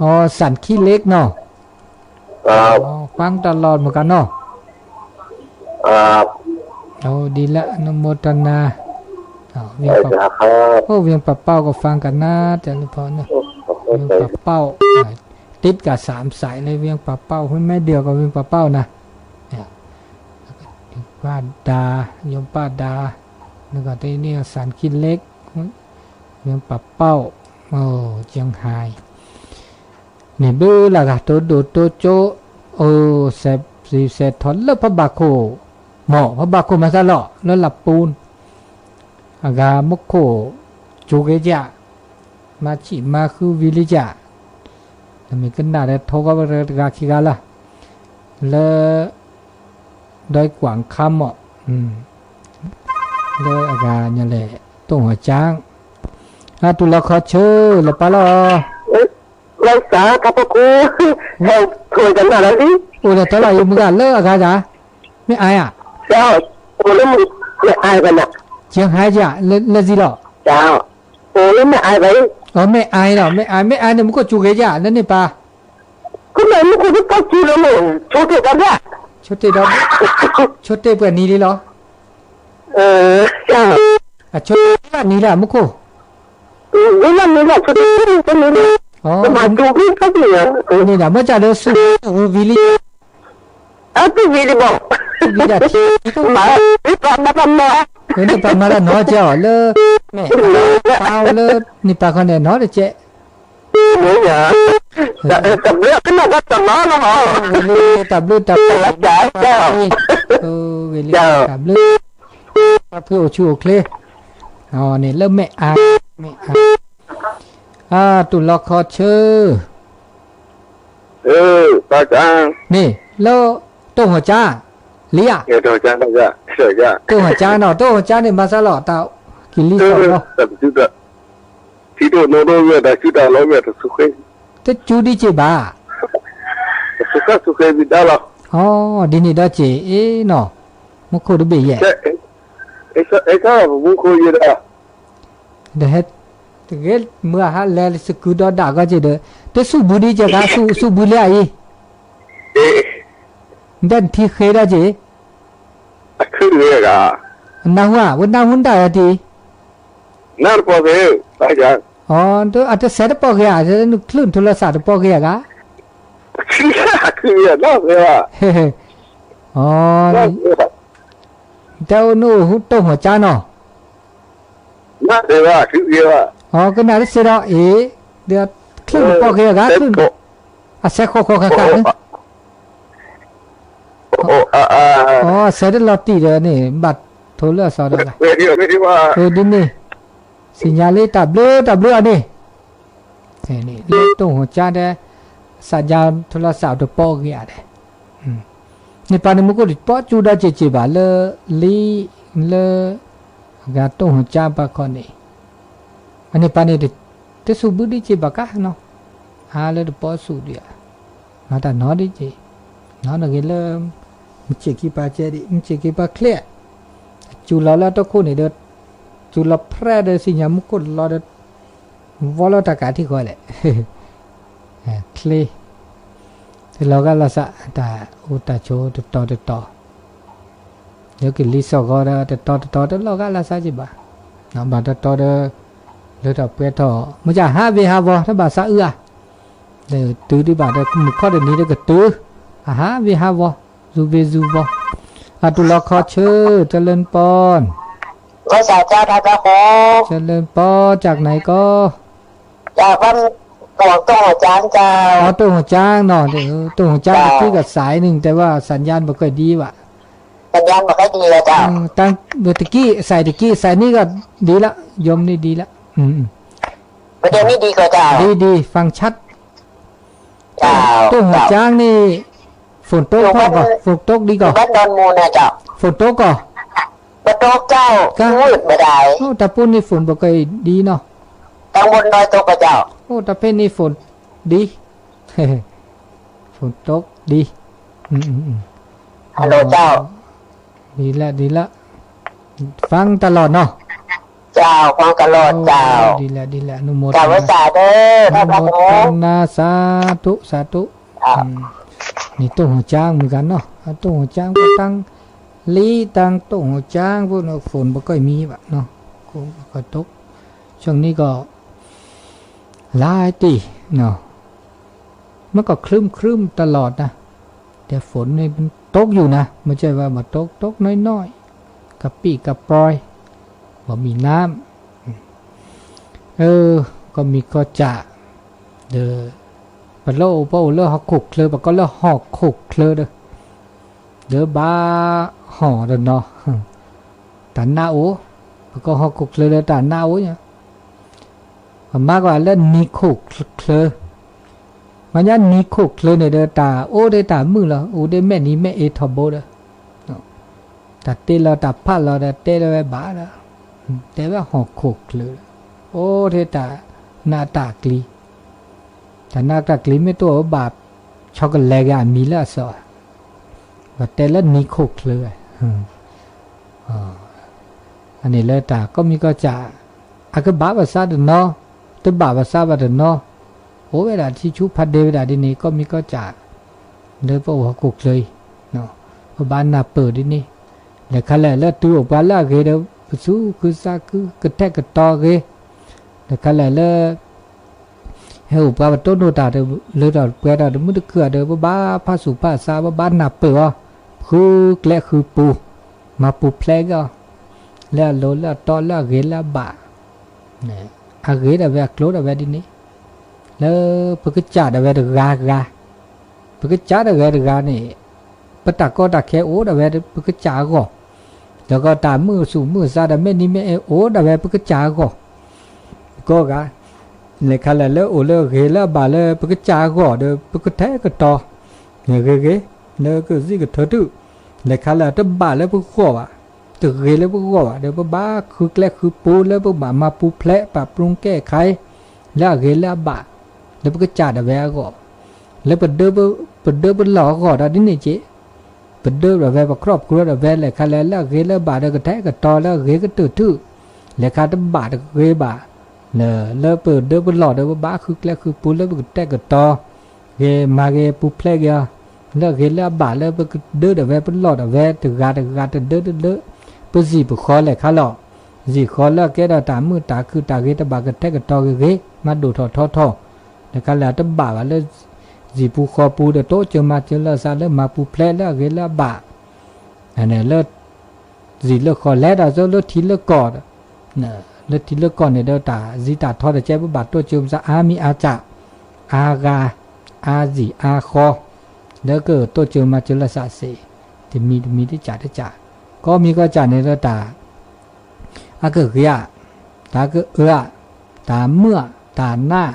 อ๋อ สันขี้เหล็ก နီၤ ฟังตลอด မုၢ်ကါနီၤ ဒ်လၢ อนุโมทนา ဝ့ၢ်ပပီၢ် က ฟังกันนะ တဲလၢဖီၣ် ဝ့ၢ်ပပီၢ် တိတ်းကး สามสาย လၢဝ့ၢ်ပပီၢ် ဟူမ့ၢ်ဒုးကီး ဝ့ၢ်ပပီၢ်နၤ ဘၣ်ဒါ ယိၤဘၣ်ဒါ နကီးတန့ၢ် สันขี้เหล็ก ဝ့ၢ်ပပီၢ် เชียงฮาย န့ၣ်ဘၣ်လၢအဂၤ တိဒိၣ်တိကၠိ အိၣ်စဲးစဲးထီၣ်လၢဖးဘၣ်ခိၣ် မ့ၢ်ဖးဘၣ်ခိၣ်မၤသးလီၤ လၢလးပူၤ အဂၤမူခိၣ် ကၠိဂ့ၤကၠၢ် မၤဆံးမၤဃုဝံၤလံကၠၢ် နမ့ၢ်ကနၣ်ဒီး ထိဂီၢ်ဝဲတဂၤခံဂၤလၢ လၢ ဒွဲကွၢ်ခါမီၣ် လၢအဂၤညါလဲၣ် တိၢ်ဟီၣ်ကၠၢ် အတူၢ်လိာ်ခီဆၢ လၢပၢ်လီၤ လၢစး တၢ်ပခိၣ် ဟဲထိၣ်ကနၣ်လီၤလံ အိၣ်ဒီးတၢ်လီၢ်အံၤမုၢ်ဂၤလၢအဂၤဂၤ မ့ၢ်အါယၤ အိၣ်လၢမုၢ် မ့ၢ်အါယၤ ကၠၢ်ဟါယၤ လၢလၢဇံလီၤ အိၣ်လၢမ့ၢ်အါယၤ အမ့ၢ်အါလီၤ မ့ၢ်အါ မ့ၢ်အါန့ၣ် မူခိၣ်စူၤဂ့ၤယၤ လၢန့ၣ်ပၢ် ကမ့ၢ်မူခိၣ်တပီၢ်စူၤလီၤမ့ၢ် ဆိတ့ၢ်ဒီး ဆိတ့ၢ်ဒီး ဆိတ့ၢ်ပှဲၤနံၤလံလီၤ အဆိတ့ၢ်လၢနံၤလၢမူခိၣ် လၢနံၤလၢဆိတ့ၢ် တနံၤလၢ ကမၤစူၤဂ့ၤဖဲန့ၣ် န့ၣ်ဒၣ် မ့ၢ်ကၢ်လၢဆူၣ်ဝံၤလံ အတုၤဝံၤလံဘၣ် ဝံၤဒၣ်ထံ မၤ ပမၤတၢ်နီၢ် န့ၣ်ပမၤတၢ်နီၢ်ကဲအီၤလၢ မ့ၢ် ပၢ်လၢ န့ၣ်ပၢ်ခီန့ၣ် နီၢ်တကဲ တၢ်ဘျုးကနၣ်တၢ်နီၢ်လီၤ တၢ်ဘျုးတၢ်ဖှိၣ် ဂ့ၤလံ တၢ်ဘျုး တၢ်ဖှိၣ်အိၣ်ဆူၣ်အိၣ်ချ့ န့ၣ်လၢမ့ၢ်အါ မ့ၢ်အါ အတူၢ်လိာ်ခီဆၢ န့ၣ် လၢ တိၢ်ဟီၣ်ကၠၢ် လံဧါ တိၢ်ဟီၣ်ကၠၢ်နီၤ တိၢ်ဟီၣ်ကၠၢ်န့ၣ် မၤသးလီၤ တၢ်ကလံၤစိးလီၤ ထံဒိၣ်နိဒိၣ်ဂ့ၤ တၢ်စုတၢ်လီၤဂ့ၤ တဆူၣ်ဃ့ တစူၤဒံးက့ၤဘၣ် တဆူၣ်ဃ့ ဆူၣ်ဃ့ဝံၤဒၣ်လီၤ အီၤဒ်န့ၣ်ဒီးက့ၤ အ့ၣ်နီၤ မူခိၣ်တဘ့ၣ်ယဲၢ် အဲၣ်ကၢ်ပမူခိၣ်ယဲၢ်ဒၣ် ဒီးဟဲ တဂ့ၤမုၢ်ဟါလဲၤစကုၤဒီးဒၣ်ကီက့ၤဒီး တစူၢ်ဘုဒ်ကဲကါ, စူၢ်ဘုလၢအံၤ, ဒ်နထံဃ့ဒၣ်က့ၤ, နၢ်ဟူဧါ, ဝဲနၢ်ဟူနတၢ်အံၤတံၢ်, အတစဲးတပီၢ်ဂ့ၤဧါ, နချုးနထိလၢစးတပီၢ်ဂ့ၤဧါဂၤ, တဲအိၣ်နအိၣ်တိၢ်ဟီၣ်ကၠါနီၤ, အကနၣ်တစဲးဒီးအံၤ, ဒီးချုးနပီၢ်ဂ့ၤဧါဂၤ, အစဲးဃီဃီဃါဃါ, အစဲးတလီၤတံၢ်ဒီးန့ၣ် ဘၣ်ထိလၢအစီဒီးဂၤ, ဒ်န့ၣ်, စံၣ်ညါလံတၢ်ဘျုးတၢ်ဘျုးအီၤန့ၣ် လၢတိၢ်ဟီၣ်ကၠါဒီး, စးယါထိလၢစးတပီၢ်ဂ့ၤဧါဒီး, န့ၣ်ပၢ်န့ၣ်မူခိၣ်တပီၢ်ကၠူဒီးစ့ၢ်ကီးဘၣ်လၢ, လံ, လၢ, အဂၤတိၢ်ဟီၣ်ကၠါပၢ်ခီန့ၣ်, အန့ၣ်ပၢ်န့ၣ်, တစူၢ်ဘုဒ်စ့ၢ်ကီးဘၣ်ကါနီၤ, အါလၢတပီၢ်စူၢ်ဒံးဧါ, မၤတၢ်နီတက့ၢ်, နီၢ်နဂ့ၤလၢ, မုၢ်ဆ့ၣ်ခံပၢ်ကဲဒံး မုၢ်ဆ့ၣ်ခံပၢ်ချ့, စူၢ်လီၤလၢအတီခိၣ်န့ၣ်ဒီး, စူၢ်လီၤဖြဲၣ်ဒီးစံၣ်ညါမူခိၣ်လီၤဒီး, ဝီလီၤတၢ်ကးထံၣ်ဃီလဲၣ်, ချ့, တလီၤဂာ်လီၤစး တၢ်အိၣ်တၢ်ဆိးတတီၤတတီၤ လၢကလံၤစိးဂီၤဒီးတတီၤတတီၤတလီၤဂာ်လီၤစးက့ဘၣ်, ဘၣ်တတီၤဒီး, လၢထီၣ်ပှဲၤထီၣ် မ့ၢ်ကဟးဝ့ၤဟးဝီၤ တဘၣ်စးအုးဧါ, တုၤဒံးဘၣ်ဒီးမုၢ်ခီၣ်တနံၤဒီးကတုၤ, အဟးဝ့ၤဟးဝီၤ, ယူၤဝ့ၤယူၤဝီၤ, အတူၢ်လီၤခီဆၢ, တလၢနပီၢ်, တလၢနပီၢ် ကၠၢ်ကနၤအံၤကီး, အတိၢ်ဟီၣ်ကၠါနီၤ, တိၢ်ဟီၣ်ကၠါတကံၢ်ကစးအံၤန့ၣ် တဲဝဲစၣ်ယါဘၣ်ကီဒံးဘၣ်, တကံၢ်စးတကံၢ်စးန့ၣ်ကီးဒ်လၢ, ယိၤန့ၣ်ဒ်လၢ, ဒ်ဒ် function, တိၢ်ဟီၣ်ကၠါန့ၣ်, ဖိၣ်တိဖီၣ်ကီး ဖိၣ်တိဒ်ကီး, ဖိၣ်တိကီး, တၢ်ပူၤန့ၣ်ဖိၣ်ဘၣ်ကီဒ်နီၤ, အိၣ်တၢ်ဖဲန့ၣ်ဖိၣ်ဒ်, ဖိၣ်တိဒ်, ဒ်လဲၣ်ဒ်လဲၣ်, ဖၣ်တၢ်လီၢ်နီၤ, ဒ်လဲၣ်ဒ်လဲၣ်, နမူတနၢ်စးထူၣ်စးထူၣ်, န့ၣ်တိၢ်ဟီၣ်ကၠါမုၢ်ဂၤနီၤ, တိၢ်ဟီၣ်ကၠါတၢ်, လံတၢ်တိၢ်ဟီၣ်ကၠါဖိန့ၣ် ဖိၣ်ဘၣ်ကီမံဘၣ်နီၤ, ကတိ, ဆၢန့ၣ်ကီး, လါတံၢ်, မ့ၢ်ကီး ครึ้มครึ้ม ตลอดนะ, แต่ฝนนี่มันตกอยู่นะ ไม่ใช่ว่ามาตก ตกน้อยๆ กระปี้กระปอย บ่มีน้ำ เออ ก็มีก็จะ ဒီး ပလၢအိၣ်ပအိၣ်လၢဟီၣ်ခိၣ်ချၢ ပကိးလၢဟီၣ်ခိၣ်ချၢဒီး ဒီးဘၣ်ဟီၣ်တနီၤ တၢ်နါအိၣ် ပကိးဟီၣ်ခိၣ်ချၢဒီးတၢ်နါအိၣ်ညါ ပမၤကွၢ်လၢနံၤခိၣ်ချၢ, မ့ၢ်ညါနံၤခိၣ်ချၢန့ၣ်ဒီး တၢ်အိၣ်ဒီးတၢ်မုာ်လီၤ, အိၣ်ဒီးမဲာ်နံၤမဲာ်အ့ထီဘိဒီး, တၢ်တ့လီၤတၢ်ဖးလီၤဒီး တဲလီၤဝဲဘၣ်ဒီး, တဲဝဲဟီၣ်ခိၣ်ချၢ, အိၣ်ဒီးတၢ်နးတၢ်ကျံၤ, တၢ်နးတၢ်ကျံၤမ့ၢ်တအိၣ်ဘၣ် ဆီကလဲၤဂ့ၤအမံၤလၢအစီၤ, ပတဲလၢနံၤခိၣ်ချၢဝဲ အန့ၣ်လၢတၢ်ကီၢ်မံကီၢ်စဲၣ်, အကဘၣ်ဘၣ်ဆၣ်တနီၤ, တဘၣ်ဘၣ်ဆၣ်ဘၣ်တနီၤ, အိၣ်ဝဲဒၣ်ထံဆူၣ်ဖးဒ့ဝဲဒၣ်ဒ်န့ၣ် ကီၢ်မံကီၢ်စဲၣ်, လၢပအိၣ်ဟီၣ်ခိၣ်ချၢအံၤ, ပဘၣ်နၢ်ပၢၢ်ဒ်န့ၣ်, လဲၤခါလဲၣ်လၢတုၤအိၣ်ပှၤလၢအဂ့ၤဒီး ပသူၣ်ခုသးခု ကထဲကတီၤဂ့ၤ, လဲၤခါလဲၣ်လၢ ဟဲအိၣ်ပှၤပတိၢ်နီၣ်တၢ်ဒီး လၢထီၣ်ပှဲၤထီၣ်ဒီးမုၢ်တခုၣ်ဒီး ပဘၣ်ဖးဆူၣ်ဖးစး ပဘၣ်နၢ်ပၢၢ်အီၤ, ဃုကျဲဃုပူၤ, မၤပူၤဖျဲးက့ၤအီၤ, လၢအလိၤလၢအတီ လၢအဂ့ၤလၢအဘၣ်, အဂ့ၤဒၣ်ဝဲအကျိၤဒၣ်ဝဲဒ်န့ၣ်, လၢပကစၢ်ဒၣ်ဝဲတဂၤဂၤ, ပကစၢ်ဒၣ်ဝဲတဂၤန့ၣ် ပတၢ်ကီတၢ်ခဲအိၣ်ဒၣ်ဝဲပကစၢ်အဂီၢ်, ဒီးကီတၢ်မုာ်ဆူၣ်မုာ်စးဒီးမဲာ်နံၤမဲာ်အ့အိၣ်ဒၣ်ဝဲပကစၢ်အဂီၢ်, ကီဂၤ, လဲၤခါလဲၣ်လၢအိၣ်လၢအဂ့ၤလၢအဘၣ်လၢပကစၢ်အဂီၢ်ဒီး ပကထဲကတီၤ, ဂ့ၤဂ့ၤ, လၢကစံးကထၢထုး, လဲၤခါလဲၣ်တဘၣ်လၢပဂီၢ်ဘၣ်, တဂ့ၤလၢပဂီၢ်ဘၣ်ဒီး ပဘၣ်ဃုကျဲဃုပူၤလၢပဘၣ်မၤပူၤဖျဲး ပာ်ပရူၤကဲခါအံၤ, လၢအဂ့ၤလၢအဘၣ်, လၢပကစၢ်ဒၣ်ဝဲအဂီၢ်, လၢပဒၢပလီၢ်အဂီၢ်ဒီးဒ်န့ၣ်က့ ပဒၢဒၣ်ဝဲပခီၣ်ပကျိဒၣ်ဝဲလဲၤခါလဲၣ်လၢအဂ့ၤလၢအဘၣ်ဒီးကထဲကတီၤလၢအဂ့ၤကတၢၢ်ထုး, လဲၤခါတဘၣ်တဂ့ၤဘၣ်, လၢပဒၢပလီၢ်ဒီး ပဘၣ်ဃုကျဲဃုပူၤလၢပကတဲာ်ကတီၤဂ့ၤ မၤဂ့ၤပူၤဖျဲးဂ့ၤအီၤ, လၢအဂ့ၤလၢအဘၣ်လၢပကဒၢဒီးဝဲပလီၢ်ဒီးဝဲတဂၤတဂၤတဒၢတဒၢ, ပစံၣ်ပဃီလဲၣ်ခါလီၤ. စံၣ်ဃီလၢအကဲဒီးတၢ်မုာ်တၢ်ခုၣ်တၢ်ဂ့ၤတဘၣ်ကတဲာ်ကတီၤဂ့ၤဂ့ၤ မၤဒိၣ်ထီၣ်ထီထီၣ်, တခါလၢအတဘၣ်ဘၣ်လၢ စံၣ်ပူၤဃီပူၤဒီး တိစၢၤမၤစၢၤလၢအသးလၢမၤပူၤဖျဲးလၢအဂ့ၤလၢအဘၣ် လၢ စံၣ်လၢဃီလဲၤဒီး လၢထံလၢကီၢ်, လၢထံလၢကီၢ်န့ၣ်ဒီး တၢ်စံးတၢ်ထီတကဲ ပဘၣ်တိစၢၤပသးအါမံၤအါကၢ်, အါဂၤ, အါစံၣ်အါဃီ, လၢကတိစၢၤမၤစၢၤလၢသးစ့ၢ်, တမံၤတမံၤတကၢ်တကၢ်, ကိးမံၤကိးကၢ်န့ၣ်ဒီးတၢ် အကဂ့ၤဧါ, တၢ်ကအၢဧါ, တၢ်မုာ်ဧါ, တၢ်နး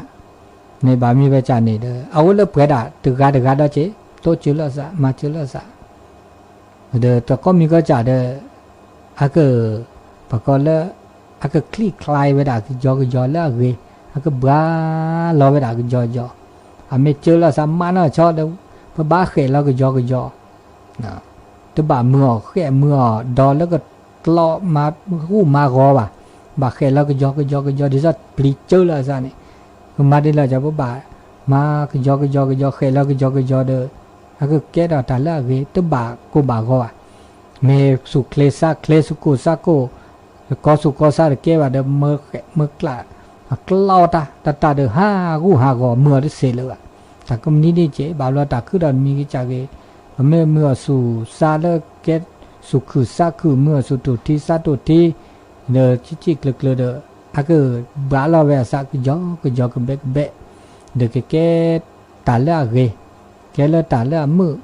န့ၣ်ဘၣ်မံၤဝဲကၢ်န့ၣ်ဒီး အအိၣ်လၢပှဲၤဒၣ်တဂၤတဂၤဒီးက့ၤ တိစၢၤလၢအသး မၤစၢၤလၢအသး ဒီးတကိးမံၤကိးကၢ်ဒီး အက ပှၤကိးလၢ အကချံၣ်ချါဝဲဒၣ်ကယီကယီလၢအဂ့ၤ, အကဘှါလီၤဝဲဒၣ်ကယီကယီ, အမ့ၢ်စၢၤလၢအသးမးနီၢ်ဆီဒီး ပဘၣ်ဃဲးလီၤကယီကယီ, တဘၣ်မုာ်အီၤဃဲးမုာ်အီၤဒီးလၢကကျီမၤဂူာ်မၤဂီၤဘၣ်, ဘၣ်ဃဲးလီၤကယီကယီကယီ ဒ်သိးပျံၤစၢၤလၢအသးန့ၣ်, ကမၤဒ်လဲၣ်ကၢ် ပဘၣ်မၤကယီကယီကယီ ဃဲးလီၤကယီကယီဒီး အကကဲထီၣ်တၢ်လၢအဂ့ၤ တဘၣ်ကိၢ်ဘၣ်ဂီၤဘၣ်, မ့ၢ်သူၣ်ချ့သးချ့ သူၣ်ကိၢ်သးကိၢ် ကီသူၣ်ကီသးတကဲဘၣ်ဒီး မၢဃဲးမၢကျး အကျီတၢ် တၢ်တၢ်ဒီးဟးဂူာ်ဟးဂီၤ မုာ်အီၤတစဲးလၢၤဘၣ်, တၢ်ကမနံဒ်က့ ဘၣ်ဘျီတၢ်ခုဒီးတမံၤကစၢ်ဂ့ၤ, ပမ့ၢ်မုာ်အီၤသူၣ်သးလၢကဲ သူၣ်ခုၣ်သးခုၣ် မုာ်အီၤသူၣ်တိၢ်ထံသးတိၢ်ထံ ဒီးစံၣ်စံၣ်ကျၢၤကျၢၤဒီး အကဘှါလီၤဝဲအသးကယီကယီကဘဲကဘဲ, ဒီးကကဲ တၢ်လၢအဂ့ၤ, ကဲလၢတၢ်လၢအမုာ်,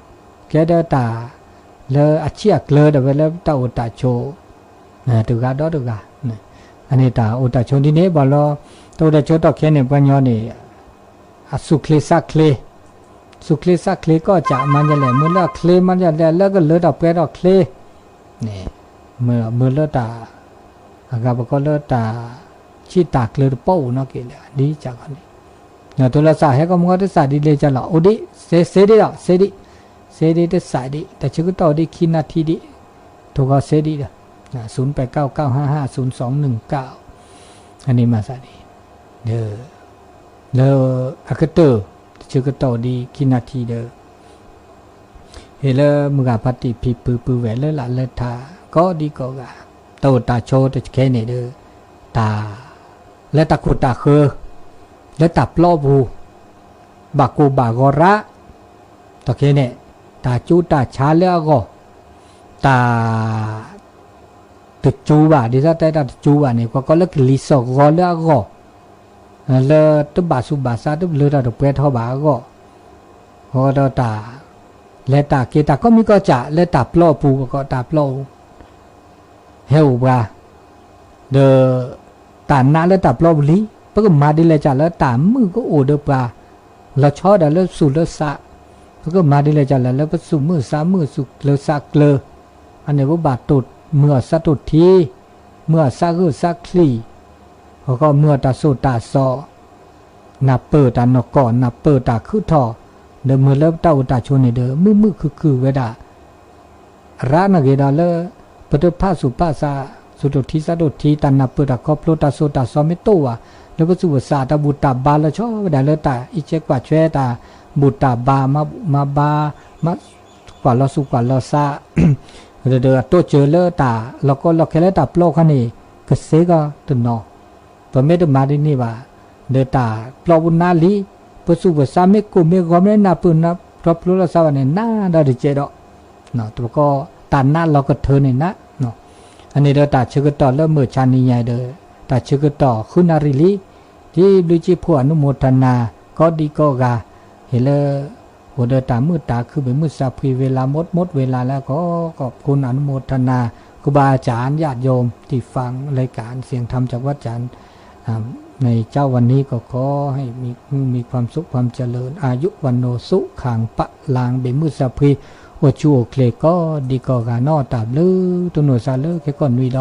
ကဲလၢတၢ်လၢအဆံၣ်အကျၢၤဒီးဝဲလၢတၢ်အိၣ်တၢ်ဆိး တဂၤဒီးတဂၤ, အန့ၣ်တၢ်အိၣ်တၢ်ဆိးဒ်န့ၣ် ဘၣ်လီၤ တၢ်အိၣ်တၢ်ဆိးတီၢ်ခဲန့ၣ် ပှၤညီန့ၣ် အသူၣ်ချ့သးချ့, သူၣ်ချ့သးချ့ကီၢ်ကၢ် မၤယလဲၣ် မုာ်လၢအချ့ မၤယလဲၣ် လၢကလၢတၢ်ပှဲၤထီၣ်ချ့ န့ၣ် မုာ်လၢတၢ် အဂၤပကီလၢတၢ် ဆံၣ်တၢ်ကျၢၤတပီၢ်အိၣ်နီၢ်က့ၤလၢ ဒ်ကၢ်ဂီၢ်န့ၣ်, နီၢ်တိလီၤသးဟဲကီၢ်မုၢ်ဂီၤတစးဒ်လဲၣ်ကၢ်လီၤ အိၣ်ဒံး စဲစဲဒံးဒီး စဲဒံး, စဲဒံးတစးဒံး တၢ်ဆၢကတီၢ်အိၣ်ဒံးခံနၣ်ထံဒံး, ထိၣ်ဂီၤစဲဒံးဒီး သုၣ်ပၢၢ်ကၢ်ကၢ်ဟါဟါ သုၣ်သွင်နုၣ်ကၢ်, အန့ၣ်မၤသးဒ် ဒီး လၢအကတၢၢ် တၢ်ဆၢကတီၢ်အိၣ်ဒံးခံနၣ်ထံဒီး ဟ့ၣ်လၢမုၢ်ဂၤဖါတံၢ်ဖံဖုပုၢ်ဝဲၢ်လၢလာ်လၢထး ကိးဒံကိးဂၤ, တၢ်အိၣ်တၢ်ဆိးတခဲန့ၣ်ဒီး တၢ် လၢတၢ်ခိၣ်တၢ်ဃၢၤ လၢတၢ်ပျီပူၤ ဘၣ်ကိၢ်ဘၣ်ဂီၤရၣ် တခဲန့ၣ် တၢ်ကၠူတၢ်ဆါလၢအဂီၢ် တၢ် တကၠူဘၣ် ဒ်သိးတဲတၢ်တကၠူဘၣ်န့ၣ် ပှၤကိးလၢကလံၤစိးဂီၤလၢအဂီၢ်, လၢတဘၣ်သူၣ်ဘၣ်သးတဘျၢတၢ်တပှဲၤထီၣ်ဘၣ်အဂီၢ်, ဃီဒီးတၢ် လဲၤတၢ်က့ၤတၢ်ကိးမံၤကိးကၢ် လၢတၢ်ပျီပူၤ ပှၤကိးတၢ်ပျီပူၤ ဟဲအိၣ်ပှၤ ဒီး တၢ်နးလၢတၢ်ပျီပူၤလံ, ပကမၤဒ်လဲၣ်ကၢ်လၢတၢ်မုာ်ကအိၣ်ဒီးပှၤ လီၤဆီဒၣ်လၢသူၣ်လၢသး, ပကမၤဒ်လဲၣ်ကၢ်လၢ လၢပသူၣ်မုာ်သးမုာ်သူၣ်ကျၢၤသးကျၢၤ, အန့ၣ်ပဘၣ်တိၢ်မုာ်အီၤသးတိၢ်ထံ, မုာ်အီၤသးဂုာ်သးချံ, အဃိမုာ်အီၤတၢ်သိၣ်တၢ်သီ, နၢ်ပၢၢ်တၢ်နီၢ်ကီၢ် နၢ်ပၢၢ်တၢ်ခုထီၣ်, ဒီးမုာ်လၢပတၢ်အိၣ်တၢ်ဆိးန့ၣ်ဒီး မုာ်မုာ်ခုၣ်ခုၣ်ဝဲဒၣ် ရၣ်နဂ့ၤဒီးလၢ ပတဖးသူၣ်ဖးသး သူၣ်တိၢ်ထံသးတိၢ်ထံ တၢ်နၢ်ပၢၢ်တၢ်ခီဖျိတၢ်သိၣ်တၢ်သီမ့ၢ်တအိၣ်ဘၣ် လၢပသူၣ်ပသးတၢ်ဘူၣ်တၢ်ဘါလီၤဆီဝဲဒၣ်လၢတၢ်အံးကဲကွၢ်ထွဲတၢ် ဘူၣ်တၢ်ဘါ မၤဘူၣ်မၤဘါ မၤကွၢ်လီၤသူၣ်ကွၢ်လီၤသး ဒီးအတိစၢၤလၢတၢ်လီၤကီလီၤခဲလၢတၢ်ပျီခါန့ၣ် ကသ့ကီတနီၤ ပမ့ၢ်တမၤဒ်န့ၣ်ဘၣ် ဒီးတၢ်ပျီပူၤနးလံ, ပသူၣ်ပသးမ့ၢ်ကိၢ်မ့ၢ်ဂီၤမ့ၢ်နၢ်ပၢၢ်နၢ်ထီၣ်ဖျိလီၤသးဘၣ်န့ၣ် နးဒီးတကဲးဒီး, တဘျီဃီ တၢ်နးလီၤကထၢန့ၣ်နး, အန့ၣ်ဒီးတၢ်ဆၢကတီၢ်လၢမုၢ်ဆါနံၤညါဒီး တၢ်ဆၢကတီၢ်ဃုနၣ်ရံၣ်လံ, ဒ်ဘျုးကံၣ်ဖိအနုမောထနာ ကိးဒံကိးဂၤ, ဟ့ၣ်လၢ အိၣ်ဒီးတၢ်မုာ်တၢ်ခုၣ် မုာ်သးဖှံဝ့လၢ မူတ်းမူတ်းဝ့လၢလၢကီး ขอบคุณอนุโมทนา ครูบาอาจารย์ ญาติโยม ที่ฟังรายการเสียงธรรมจากวัดจันทร์ ในเช้าวันนี้ก็ขอให้มีมีความสุขความเจริญ อายุวัณโณสุขังพลัง ဘၣ်မုာ်သးဖှံ အိၣ်ဆူၣ်အိၣ်ချ့ ကိးဒံကိးဂၤနီၢ် တၢ်ဘျုးတနံၤစၢ်လၢခဲကိာ်နွံဒီး